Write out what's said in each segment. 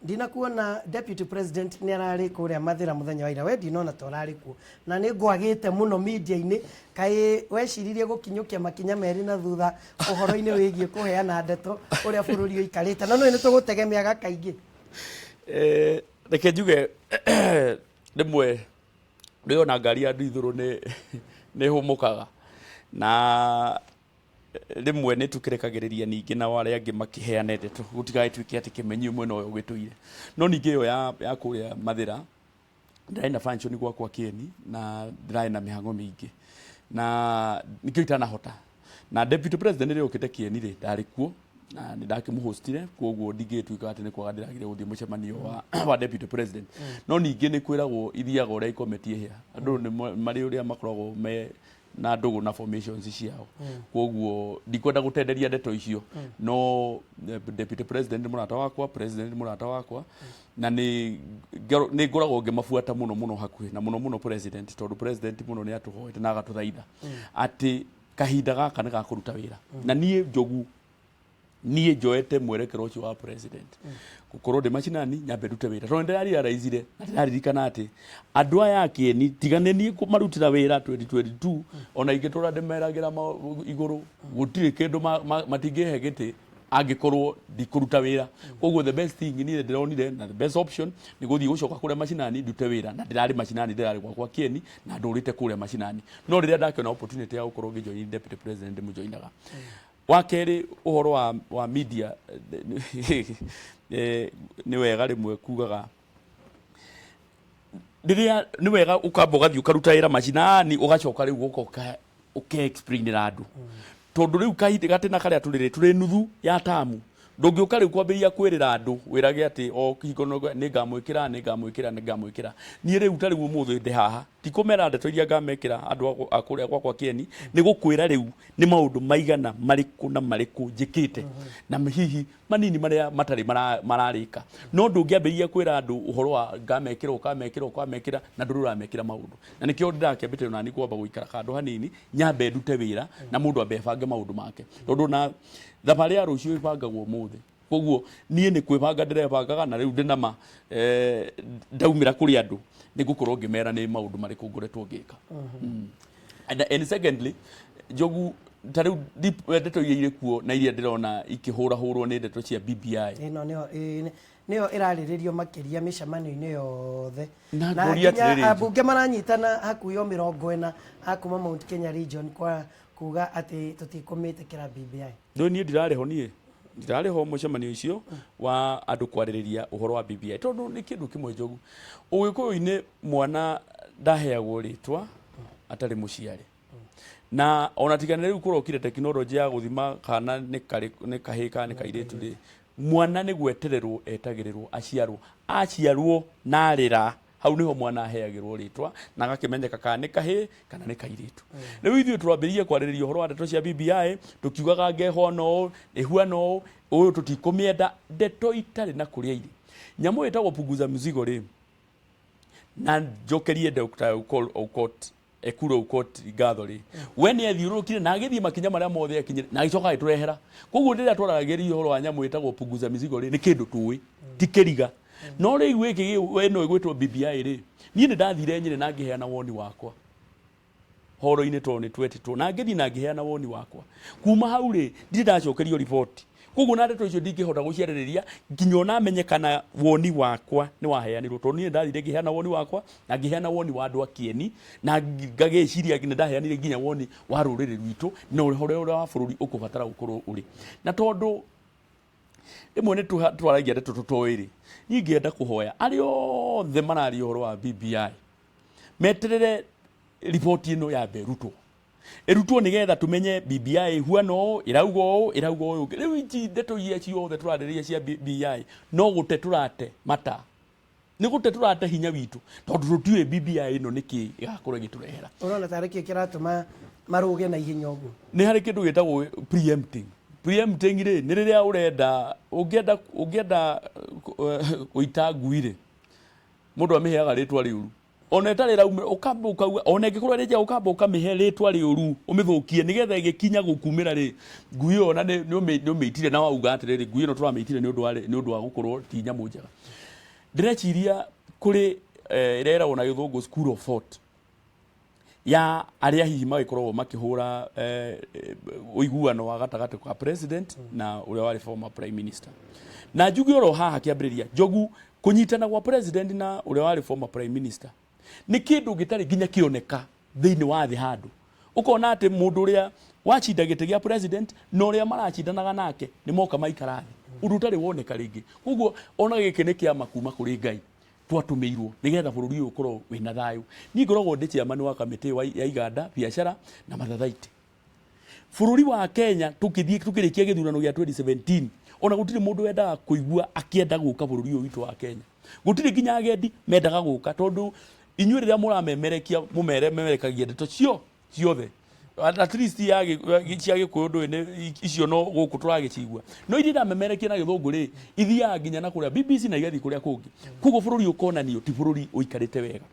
Ndinakuona deputy president nĩ ararĩ kũrĩa Mathĩra mũthenya wa ira, we ndinona ta ũrarĩ kuo na nĩ ngwagĩte mũno media-inĩ. Kaĩ weciririe gũkinyũkia makinya merĩ na thutha ũhoro-inĩ wĩgiĩ kũheana ndeto ũrĩa bũrũri ũikarĩte? Na nĩ nĩ tũgũtegemeaga kaingĩ. Reke njuge rĩmwe rĩona ngari ya nduithũrũ nĩ hũmũkaga, na rĩmwe nĩ tũkĩrekagĩrĩria ningĩ nao arĩa angĩ makĩheane ndeto, gũtigagĩtuĩke atĩ kĩmenyi mwena ũyũ ũgĩtũire. No ningĩ ĩyo ya kũrĩa Mathĩra, ndĩrarĩ na function gwakwa Kĩeni na ndĩrarĩ na mĩhang'o mĩingĩ na nĩkĩo itanahota. Na deputy president rĩrĩa okĩte Kĩeni rĩ, ndarĩ kuo na nĩ ndakĩmũhostire, koguo ndingĩtuĩka atĩ nĩ kwaga ndĩragire gũthiĩ mũcemanio wa deputy president. No ningĩ nĩ kwĩragwo ithiaga ũrĩa ikometie hĩa, andũ nĩ marĩ ũrĩa makoragwo me na ndũgũ na formations ciao, koguo ndikwenda gũtenderia ndeto icio. No deputy president nĩ mũrata wakwa, president nĩ mũrata wakwa, na nĩ ngoragwo ngĩmabuata mũno mũno hakuhĩ, na mũno mũno president, tondũ president mũno nĩ atũhoete na agatũthaitha atĩ kahinda gaka nĩ ga kũruta wĩra. Na niĩ Njogu, niĩ njoete mwerekero ũcio wa president, gũkorwo ndĩ macinani, nyambe ndute wĩra, tondũ nĩndĩrarealize na ndĩraririkana atĩ andũ aya a Kĩeni, tiga nĩ niĩ kũmarutĩra wĩra 2022, ona ingĩtũra ndĩmeragĩra igũrũ, gũtirĩ kĩndũ matingĩhe gĩtĩ angĩkorwo ndikũruta wĩra. Koguo the best thing niĩ ndĩronire na the best option nĩ gũthiĩ gũcoka kũrĩa macinani ndute wĩra. Na ndĩrarĩ macinani, ndĩrarĩ gwakwa Kĩeni na ndũrĩte kũrĩa macinani. No rĩrĩa ndakĩona opportunity ya gũkorwo ngĩjoin deputy president, ndĩmũjoinaga. Wa kerĩ, ũhoro wa media, nĩ wega rĩmwe kugaga rĩrĩa nĩ wega ũkamba ũgathiĩ ũkaruta wĩra macinani, ũgacoka rĩu ũgoka ũke-explainĩra andũ, tondũ rĩu kahinda gatĩna karĩa tũrĩ rĩ, tũrĩ nuthu ya tamu. Ndũngĩũka rĩu kwambĩrĩria kwĩrĩra andũ wĩrage atĩ o hingo nĩ ngamwĩkĩra, nĩ ngamwĩkĩra, nĩ ngamwĩkĩra. Niĩ rĩu ta rĩu ũmũthĩ ndĩ haha, ti kũmera ndeto iria ngamekĩra andũ a kũrĩa gwakwa Kĩeni, nĩ gũkwĩra rĩu nĩ maũndũ maigana marĩkũ na marĩkũ njĩkĩte, na hihi manini marĩa matarĩ mararĩka. No ndũngĩambĩrĩria kwĩra andũ ũhoro wa ngamekĩra, ũkamekĩra, ũkamekĩra, na ndũrĩ ũramekĩra maũndũ. Na nĩkĩo ndĩrakĩambĩte onani kwamba gũikara kandũ hanini, nyambe ndute wĩra na mũndũ ambe abange maũndũ make, tondũ na thabarĩ ya rũciũ ĩbangagwo ũmũthĩ. Koguo niĩ nĩ kwĩbanga ndĩrebangaga, na rĩu ndĩna ma ndaumĩra kũrĩ andũ nĩ ngũkorwo ngĩmera nĩ maũndũ marĩkũ ngoretwo ngĩka. And secondly, Njogu, ta rĩu ndeto iria irĩ kuo na iria ndĩrona ikĩhũrahũrwo nĩ ndeto cia BBI. Ĩno nĩyo ĩrarĩrĩrio makĩria mĩcemanio-inĩ yothe. Na na ngũria nginya atĩrĩrĩ, ambunge maranyitana hakuhĩ o 40 a kuma Mount Kenya region kwa kuga atĩ tũtikũmĩtĩkĩra BBI. Rĩu niĩ ndirarĩho, niĩ ndirarĩho mũcemanio ũcio wa andũ kwarĩrĩria ũhoro wa BBI, tondũ nĩ kĩndũ kĩmwe, Njogu, Ũgĩkũyũ-inĩ mwana ndaheagwo rĩtwa atarĩ mũciare. Na ona tiga nĩ rĩu kũrokire tekinoronjĩ ya gũthima kana nĩ nĩ kahĩĩ kana nĩ kairĩtu rĩ, mwana nĩ gwetererwo etagĩrĩrwo aciarwo. Aciarwo na arĩra, hau niho mwana aheagĩrwo rĩtwa na agakĩmenyeka kana nĩ kahĩĩ kana nĩ kairĩtu. Rĩu ithuĩ twambĩrĩirie kwarĩrĩria ũhoro wa ndeto cia BBI tũkiugaga ngehwana ũũ, ĩhuana ũũ, ũyũ tũtikũmĩenda, ndeto itarĩ na kũrĩa irĩ. Nyamũ ĩtagwo punguza mzigo rĩ, na njokerie Dr. Aukot, Ekuru Aukot ngatho rĩ, we nĩ athiũrũrũkire na agĩthiĩ makinya marĩa mothe akinyire na agĩcoka agĩtũrehera. Koguo rĩrĩa twaragĩria ũhoro wa nyamũ ĩtagwo punguza mzigo rĩ, nĩ kĩndũ tũĩ, ti kĩriga. No rĩu gĩkĩ ĩno ĩgwĩtwo BBI rĩ, niĩ nĩ ndathire Nyĩrĩ na ngĩheana woni wakwa horo-inĩ, tondũ nĩ twetĩtwo, na ngĩthiĩ na ngĩheana woni wakwa. Kuma hau rĩ, ndirĩ ndacokerio riboti, koguo na ndeto icio ndingĩhota gũciarĩrĩria nginya ona menye kana woni wakwa nĩ waheanirwo, tondũ niĩ ndathire ngĩheana woni wakwa na ngĩheana woni wa andũ a Kĩeni, na ngagĩciria nĩ ndaheanire nginya woni wa rũrĩrĩ rwitũ na ũrĩa wa bũrũri ũkũbatara gũkorwo ũrĩ. Na tondũ rĩmwe nĩ twaragia ndeto tũtoĩ rĩ, niĩ ngĩenda kũhoya arĩa othe mararia ũhoro wa BBI meterere riboti ĩno yambe ĩrutwo, ĩrutwo nĩgetha tũmenye BBI ĩhuana ũũ, ĩrauga ũũ, ĩrauga ũyũ ũngĩ. Rĩu ici ndeto iria ciothe tũrarĩrĩria cia BBI no gũte tũrate mata, nĩ gũte tũrate hinya witũ, tondũ tũtiũĩ BBI ĩno nĩkĩ ĩgakorwo ĩgĩtũrehera. Ũrona tarĩ kĩ kĩratũma marũge na ihenya ũguo? Nĩ harĩ kĩndũ gĩtagwo preempting. Preempting rĩ, nĩ rĩrĩa ũrenda ũngĩenda gũita ngui rĩ, mũndũ amĩheaga rĩtwa rĩũru. Ona ĩtarĩ ĩraumĩra, ũkamba ũkauga, ona ĩngĩkorwo ĩrĩ njega, ũkamba ũkamĩhe rĩtwa rĩũru, ũmĩthũkie, nĩgetha ĩgĩkinya gũkumĩra rĩ, ngui ĩyo ona nĩ ũmĩitire na wauga atĩrĩrĩ, ngui ĩno tũramĩitire nĩ ũndũ wa nĩ ũndũ wa gũkorwo ti nyamũ njega. Ndĩreciria kũrĩ ĩrĩa ĩragwo na gĩthũngũ school of thought ya arĩa hihi magĩkoragwo makĩhũra ũiguano wa gatagatĩ ka president na ũrĩa warĩ former prime minister. Na njuge oro haha kĩambĩrĩria, Njogu, kũnyitana gwa president na ũrĩa warĩ former prime minister nĩ kĩndũ gĩtarĩ nginya kĩoneka thĩinĩ wa thĩ handũ. Ũkona atĩ mũndũ ũrĩa wacinda gĩtĩ gĩa president na ũrĩa maracindanaga nake nĩ moka maikara thĩ, ũndũ ũtarĩ woneka rĩngĩ. Koguo ona gĩkĩ nĩ kĩama kuma kũrĩ Ngai twatũmĩirwo nĩgetha bũrũri ũyũ ũkorwo wĩna thayũ. Niĩ ngoragwo ndĩ chairman wa kamĩtĩ ya iganda, biacara na mathathaitĩ. Bũrũri wa Kenya tũkĩthiĩ tũkĩrĩkia gĩthurano gĩa 2017, ona gũtirĩ mũndũ wendaga kũigua akĩenda gũka bũrũri ũyũ witũ wa Kenya. Gũtirĩ nginya agendi mendaga gũka, tondũ inyuĩ rĩrĩa mũramemerekia mũmere memerekagia ndeto cio ciothe, at least ya cia Gĩkũyũ ndũĩ nĩ icio, no gũkũ tũragĩcigua, no iria iramemerekia na gĩthũngũ rĩ, ithiaga nginya na kũrĩa BBC na igathiĩ kũrĩa kũngĩ. Koguo bũrũri ũkonanio ti bũrũri ũikarĩte wega.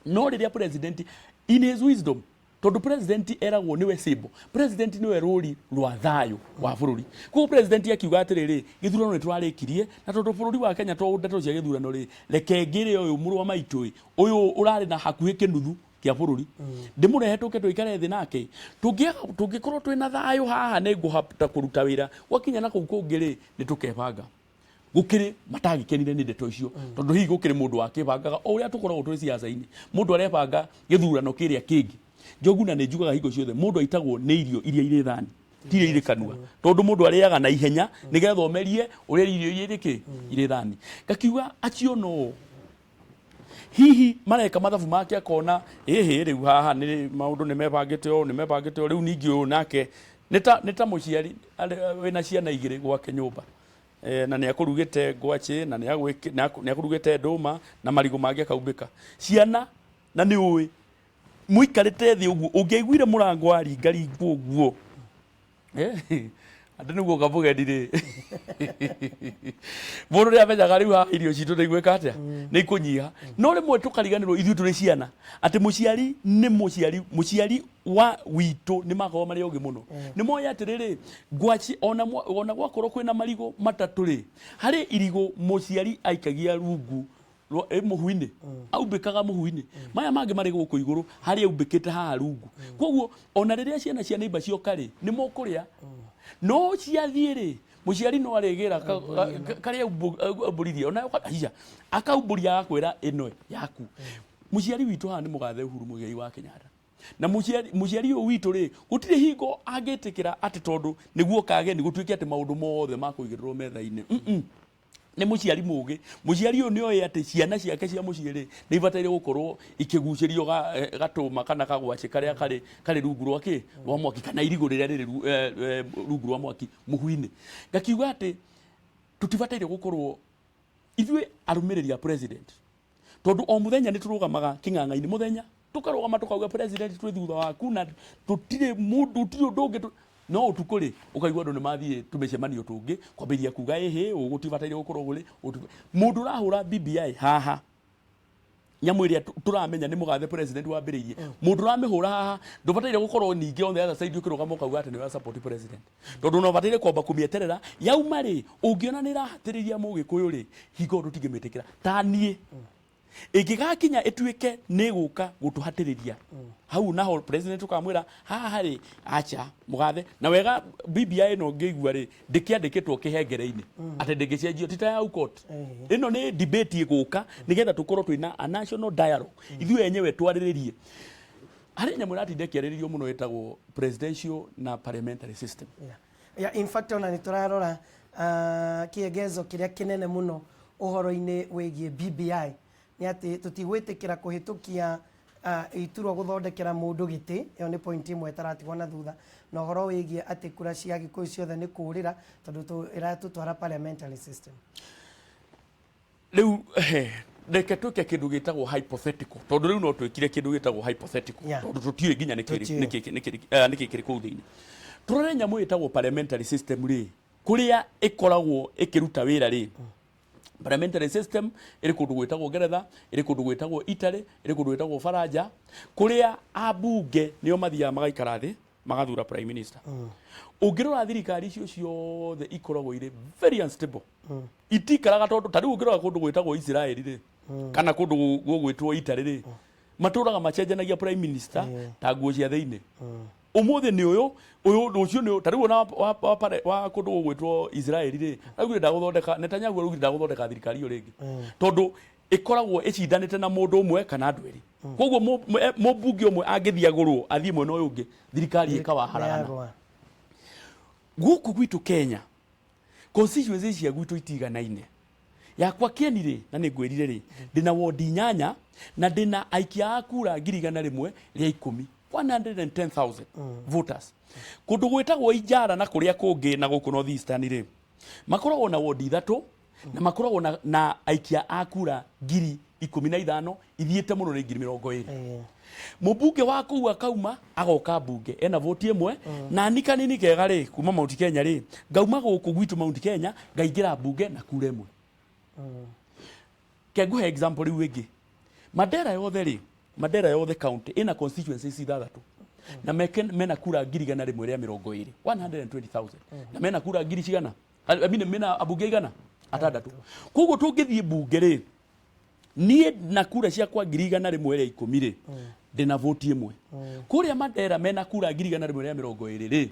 No rĩrĩa president in his wisdom, tondũ president eragwo nĩwe symbol, president nĩwe rũri rwa thayũ wa bũrũri, koguo president akiuga atĩrĩrĩ, gĩthurano nĩ tũrarĩkirie, na tondũ bũrũri wa Kenya to ndeto cia gĩthurano rĩ, reke ngĩre ũyũ mũrũ wa maitũ ĩ, ũyũ ũrarĩ na hakuhĩ kĩnuthu kĩa bũrũri, ndĩmũrehe tũke tũikare thĩ nake, tũngĩkorwo twĩna thayũ haha nĩ ngũhota kũruta wĩra. Gwakinya na kũu kũngĩ rĩ, nĩ tũkebanga. Gũkĩrĩ matagĩkenire nĩ ndeto icio, tondũ hihi gũkĩrĩ mũndũ wakĩbangaga o ũrĩa tũkoragwo tũrĩ ciaca-inĩ, mũndũ arebanga gĩthurano kĩrĩa kĩngĩ. Njogu, na nĩ njugaga hingo ciothe, mũndũ aitagwo nĩ irio iria irĩ thani, ti iria irĩ kanua, tondũ mũndũ arĩaga na ihenya nĩgetha ũmerie ũrĩa irio iria irĩ kĩ irĩ thani. Ngakiuga acio no hihi mareka mathabu make, akona ĩhĩ, rĩu haha nĩ maũndũ nĩ mebangĩte ũũ, nĩ mebangĩte ũũ. Rĩu ningĩ ũyũ nake nĩ ta mũciari wĩna ciana igĩrĩ gwake nyũmba, na nĩ akũrugĩte ngwacĩ na nĩ akũrugĩte ndũma na marigũ mangĩ, akaumbĩka ciana, na nĩ ũĩ mũikarĩte thĩ ũguo, ũngĩaiguire mũrango waringaringwo ũguo, andũ nĩguo kamũgeni rĩ, mũndũ nĩ amenyaga rĩu haha irio citũ nĩ igwĩka atĩa, nĩ ikũnyiha. No rĩmwe tũkariganĩrwo ithuĩ tũrĩ ciana atĩ mũciari nĩ mũciari. Mũciari wa witũ nĩ makoragwo marĩ ogĩ mũno, nĩ moĩ atĩrĩrĩ, ngwaci ona gwakorwo kwĩna marigũ matatũ rĩ, harĩ irigũ mũciari aikagia rungu mũhu-inĩ, aumbĩkaga mũhu-inĩ, maya mangĩ marĩ gũkũ igũrũ, harĩa aumbĩkĩte haha rungu. Koguo ona rĩrĩa ciana cia neighbor cioka rĩ, nĩ mũkũrĩa, no ciathiĩ rĩ, mũciari no arĩgĩra karĩa aumbũririe, ona hiya akaumbũria, agakwĩra ĩno yaku. Mũciari witũ haha nĩ mũgathe Uhuru Muigai wa Kenyatta, na mũciari ũyũ witũ rĩ, gũtirĩ hingo angĩtĩkĩra atĩ tondũ nĩguo kageni gũtuĩke atĩ maũndũ mothe makũigĩrĩrwo metha-inĩ. Nĩ mũciari mũgĩ. Mũciari ũyũ nĩ oĩ atĩ ciana ciake cia mũciĩ rĩ, nĩ ibataire gũkorwo ikĩgucĩrio gatũma kana kagwacĩ karĩa karĩ rungu rwa kĩ rwa mwaki, kana irigũ rĩrĩa rĩrĩ rungu rwa mwaki mũhu-inĩ. Ngakiuga atĩ tũtibataire gũkorwo ithuĩ arũmĩrĩri a president, tondũ o mũthenya nĩ tũrũgamaga kĩng'ang'a-inĩ, mũthenya tũkarũgama tũkauga, "President, twĩ thutha waku na tũtirĩ mũndũ, tũtirĩ ũndũ ũngĩ." No ũtukũ rĩ, ũkaigua andũ nĩ mathiĩ tũmĩcemanio tũngĩ kwambĩrĩria kuga, ĩhĩ, ũũ gũtibataire gũkorwo gũrĩ mũndũ ũrahũra BBI haha, nyamũ ĩrĩa tũramenya nĩ mũgathe president wambĩrĩirie. Mũndũ ũramĩhũra haha ndũbataire gũkorwo ningĩ on the other side ũkĩrũgama ũkauga atĩ nĩ support president, tondũ no bataire kwamba kũmĩeterera yauma rĩ, ũngĩona nĩ ĩrahatĩrĩria mũgĩkũyũ rĩ, hingo tũtingĩmĩtĩkĩra. Ta niĩ ĩngĩgakinya ĩtuĩke nĩ gũka gũtũhatĩrĩria hau, naho president ũkamwĩra haha rĩ, acha mũgathe. Na wega BBI ĩno ngĩigua rĩ, ndĩkĩandĩkĩtwo kĩhengere-inĩ atĩ ndĩngĩcenjio, ti ta ya UCOT. Ĩno nĩ debate ĩgũka nĩgetha tũkorwo twĩna a national dialogue, ithuĩ enyewe twarĩrĩrie. Harĩ nyamũ ĩratinda ĩkĩarĩrĩrio mũno ĩtagwo presidential na parliamentary system. Yeah, in fact ona nĩ tũrarora kĩegezo kĩrĩa kĩnene mũno ũhoro-inĩ wĩgiĩ BBI nĩ atĩ tũtigwĩtĩkĩra kũhĩtũkia iturwa gũthondekera mũndũ gĩtĩ. Ĩyo nĩ point ĩmwe ĩtaratigwo na thutha, na ũhoro wĩgiĩ atĩ kura cia Gĩkũyũ ciothe nĩ kũũrĩra, tondũ ĩratũtwara parliamentary system. Rĩu reke twĩke kĩndũ gĩtagwo hypothetical, tondũ rĩu no twĩkire kĩndũ gĩtagwo hypothetical, tondũ tũtiũĩ nginya nĩkĩ Tũtiũĩ. Nĩkĩ kĩrĩ kũu thĩinĩ. Tũrore nyamũ ĩtagwo parliamentary system rĩ, kũrĩa ĩkoragwo ĩkĩruta wĩra rĩ. Parliamentary system ĩrĩ kũndũ gwĩtagwo Ngeretha, ĩrĩ kũndũ gwĩtagwo Italy, ĩrĩ kũndũ gwĩtagwo Faranja, kũrĩa ambunge nĩo mathiaga magaikara thĩ magathura prime minister. Ũngĩrora thirikari icio ciothe ikoragwo irĩ very unstable. Itikaraga tondũ ta rĩu ũngĩrora kũndũ gwĩtagwo Israeli rĩ, kana kũndũ gũgwĩtwo Italy rĩ, matũraga macenjanagia prime minister ta nguo cia thĩinĩ. Ũmũthĩ nĩ ũyũ, ũyũ rũciũ nĩ ũyũ. Ta rĩu ona wa kũndũ gũgwĩtwo Israeli rĩ, araugire ndagũthondeka, Netanyahu araugire ndagũthondeka thirikari ĩyo rĩngĩ. Tondũ ĩkoragwo ĩcindanĩte na mũndũ ũmwe kana andũ erĩ. Koguo mũmbunge ũmwe angĩthiĩ agũrwo athiĩ mwena ũyũ ũngĩ, thirikari ĩkawaharagana. Nĩyagwa. Gũkũ gwitũ Kenya, constituency cia gwitũ itiganaine. Yakwa Kĩeni rĩ, na nĩ ngwĩrire rĩ, ndĩna wondi inyanya na ndĩna aikia a kura 110,000, 110,000 voters. Kũndũ gwĩtagwo Ijara na kũrĩa kũngĩ na gũkũ North Eastern rĩ, makoragwo na wondi ithatũ na makoragwo na aikia a kura 15,000, ithiĩte mũno nĩ 20,000. Mũmbunge wa kũu akauma agoka mbunge ena voti ĩmwe, na ni kanini kega rĩ kuma Mount Kenya rĩ, ngauma gũkũ gwitũ Mount Kenya ngaingĩra mbunge na kura ĩmwe. Ke ngũhe example rĩu ĩngĩ, Mandera yothe rĩ, Mandera yothe county ĩna constituencies ithathatũ na mena kura 120,000, 120,000, na mena kura ngiri cigana? I mean, mena ambunge igana atandatũ. Koguo tũngĩthiĩ mbunge rĩ, niĩ na kura ciakwa 110,000 rĩ, ndĩna voti ĩmwe. Kũrĩa Mandera mena kura 120,000 rĩ,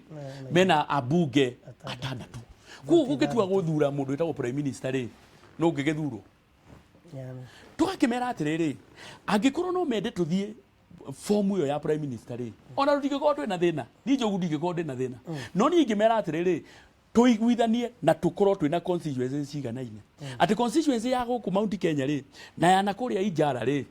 mena ambunge atandatũ. Koguo kũngĩtua gũthura mũndũ wĩtagwo prime minister rĩ, no ũngĩgĩthurwo. Tũgakĩmera atĩrĩrĩ, angĩkorwo no mende tũthiĩ fomu ĩyo ya prime minister rĩ, ona tũtingĩkorwo twĩna thĩna. Niĩ Njogu ndingĩkorwo ndĩna thĩna, no niĩ ingĩmera atĩrĩrĩ, tũiguithanie na tũkorwo twĩna constituency ciganaine, atĩ constituency ya gũkũ Mount Kenya rĩ na ya na kũrĩa Ijara rĩ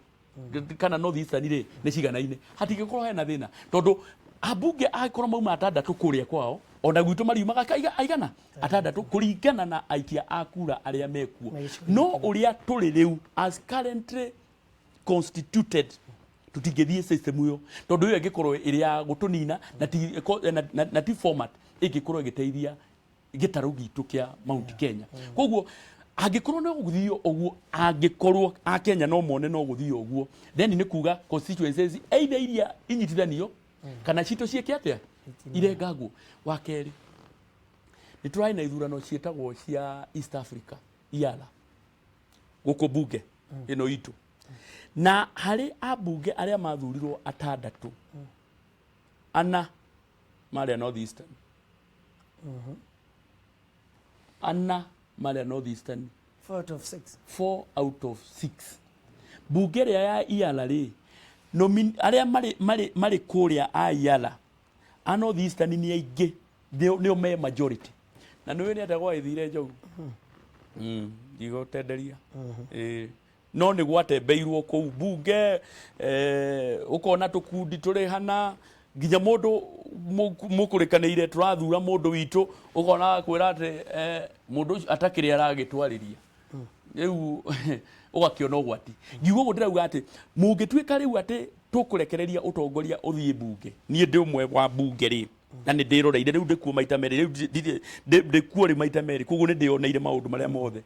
kana North Eastern rĩ nĩ ciganaine, hatingĩkorwo hena thĩna, tondũ ambunge angĩkorwo mauma atandatũ kũrĩa kwao, ona gwitũ mariumaga aigana atandatũ kũringana na aikia a kura arĩa mekuo. Na gĩcigo. No ũrĩa tũrĩ rĩu, as currently constituted, tũtingĩthiĩ system ĩyo, tondũ ĩyo ĩngĩkorwo ĩrĩ ya gũtũnina na ti format ĩngĩkorwo ĩgĩteithia gĩtarũ gitũ kĩa Mount Kenya. Koguo angĩkorwo no gũthio ũguo, angĩkorwo akenya no mone no gũthio ũguo, then nĩ kuga constituencies either iria inyitithanio kana citũ ciĩke atĩa, irengagwo. Wa kerĩ, nĩ tũrarĩ na ithurano ciĩtagwo cia East Africa IALA gũkũ bunge ĩno itũ, na harĩ ambunge arĩa mathurirwo atandatũ, ana marĩ a North Eastern, ana marĩ a North Eastern. 4 out of 6. 4 out of 6. Bunge ĩrĩa ya IALA rĩ, arĩa marĩ kũrĩa a IALA a North Eastern nĩ aingĩ, nĩo me majority. Na nĩũĩ nĩ atĩa gwagĩthire, Njogu? Ndigũtenderia. Ĩĩ. No nĩ gwatembeirwo kũu bunge, ũkona tũkundi tũrĩ hana nginya mũndũ mũkũrĩkanĩire tũrathura mũndũ witũ, ũkona kwĩra atĩ mũndũ ũcio atakĩrĩ aragĩtwarĩria rĩu, ũgakĩona ũgwati. Ngiuga ũguo ndĩrauga atĩ mũngĩtuĩka rĩu atĩ tũkũrekereria ũtongoria ũthiĩ bunge, niĩ ndĩ ũmwe wa bunge rĩ, na nĩ ndĩroreire rĩu, ndĩkuo maita merĩ rĩu, ndĩkuo rĩu maita merĩ, koguo nĩ ndĩyoneire maũndũ marĩa mothe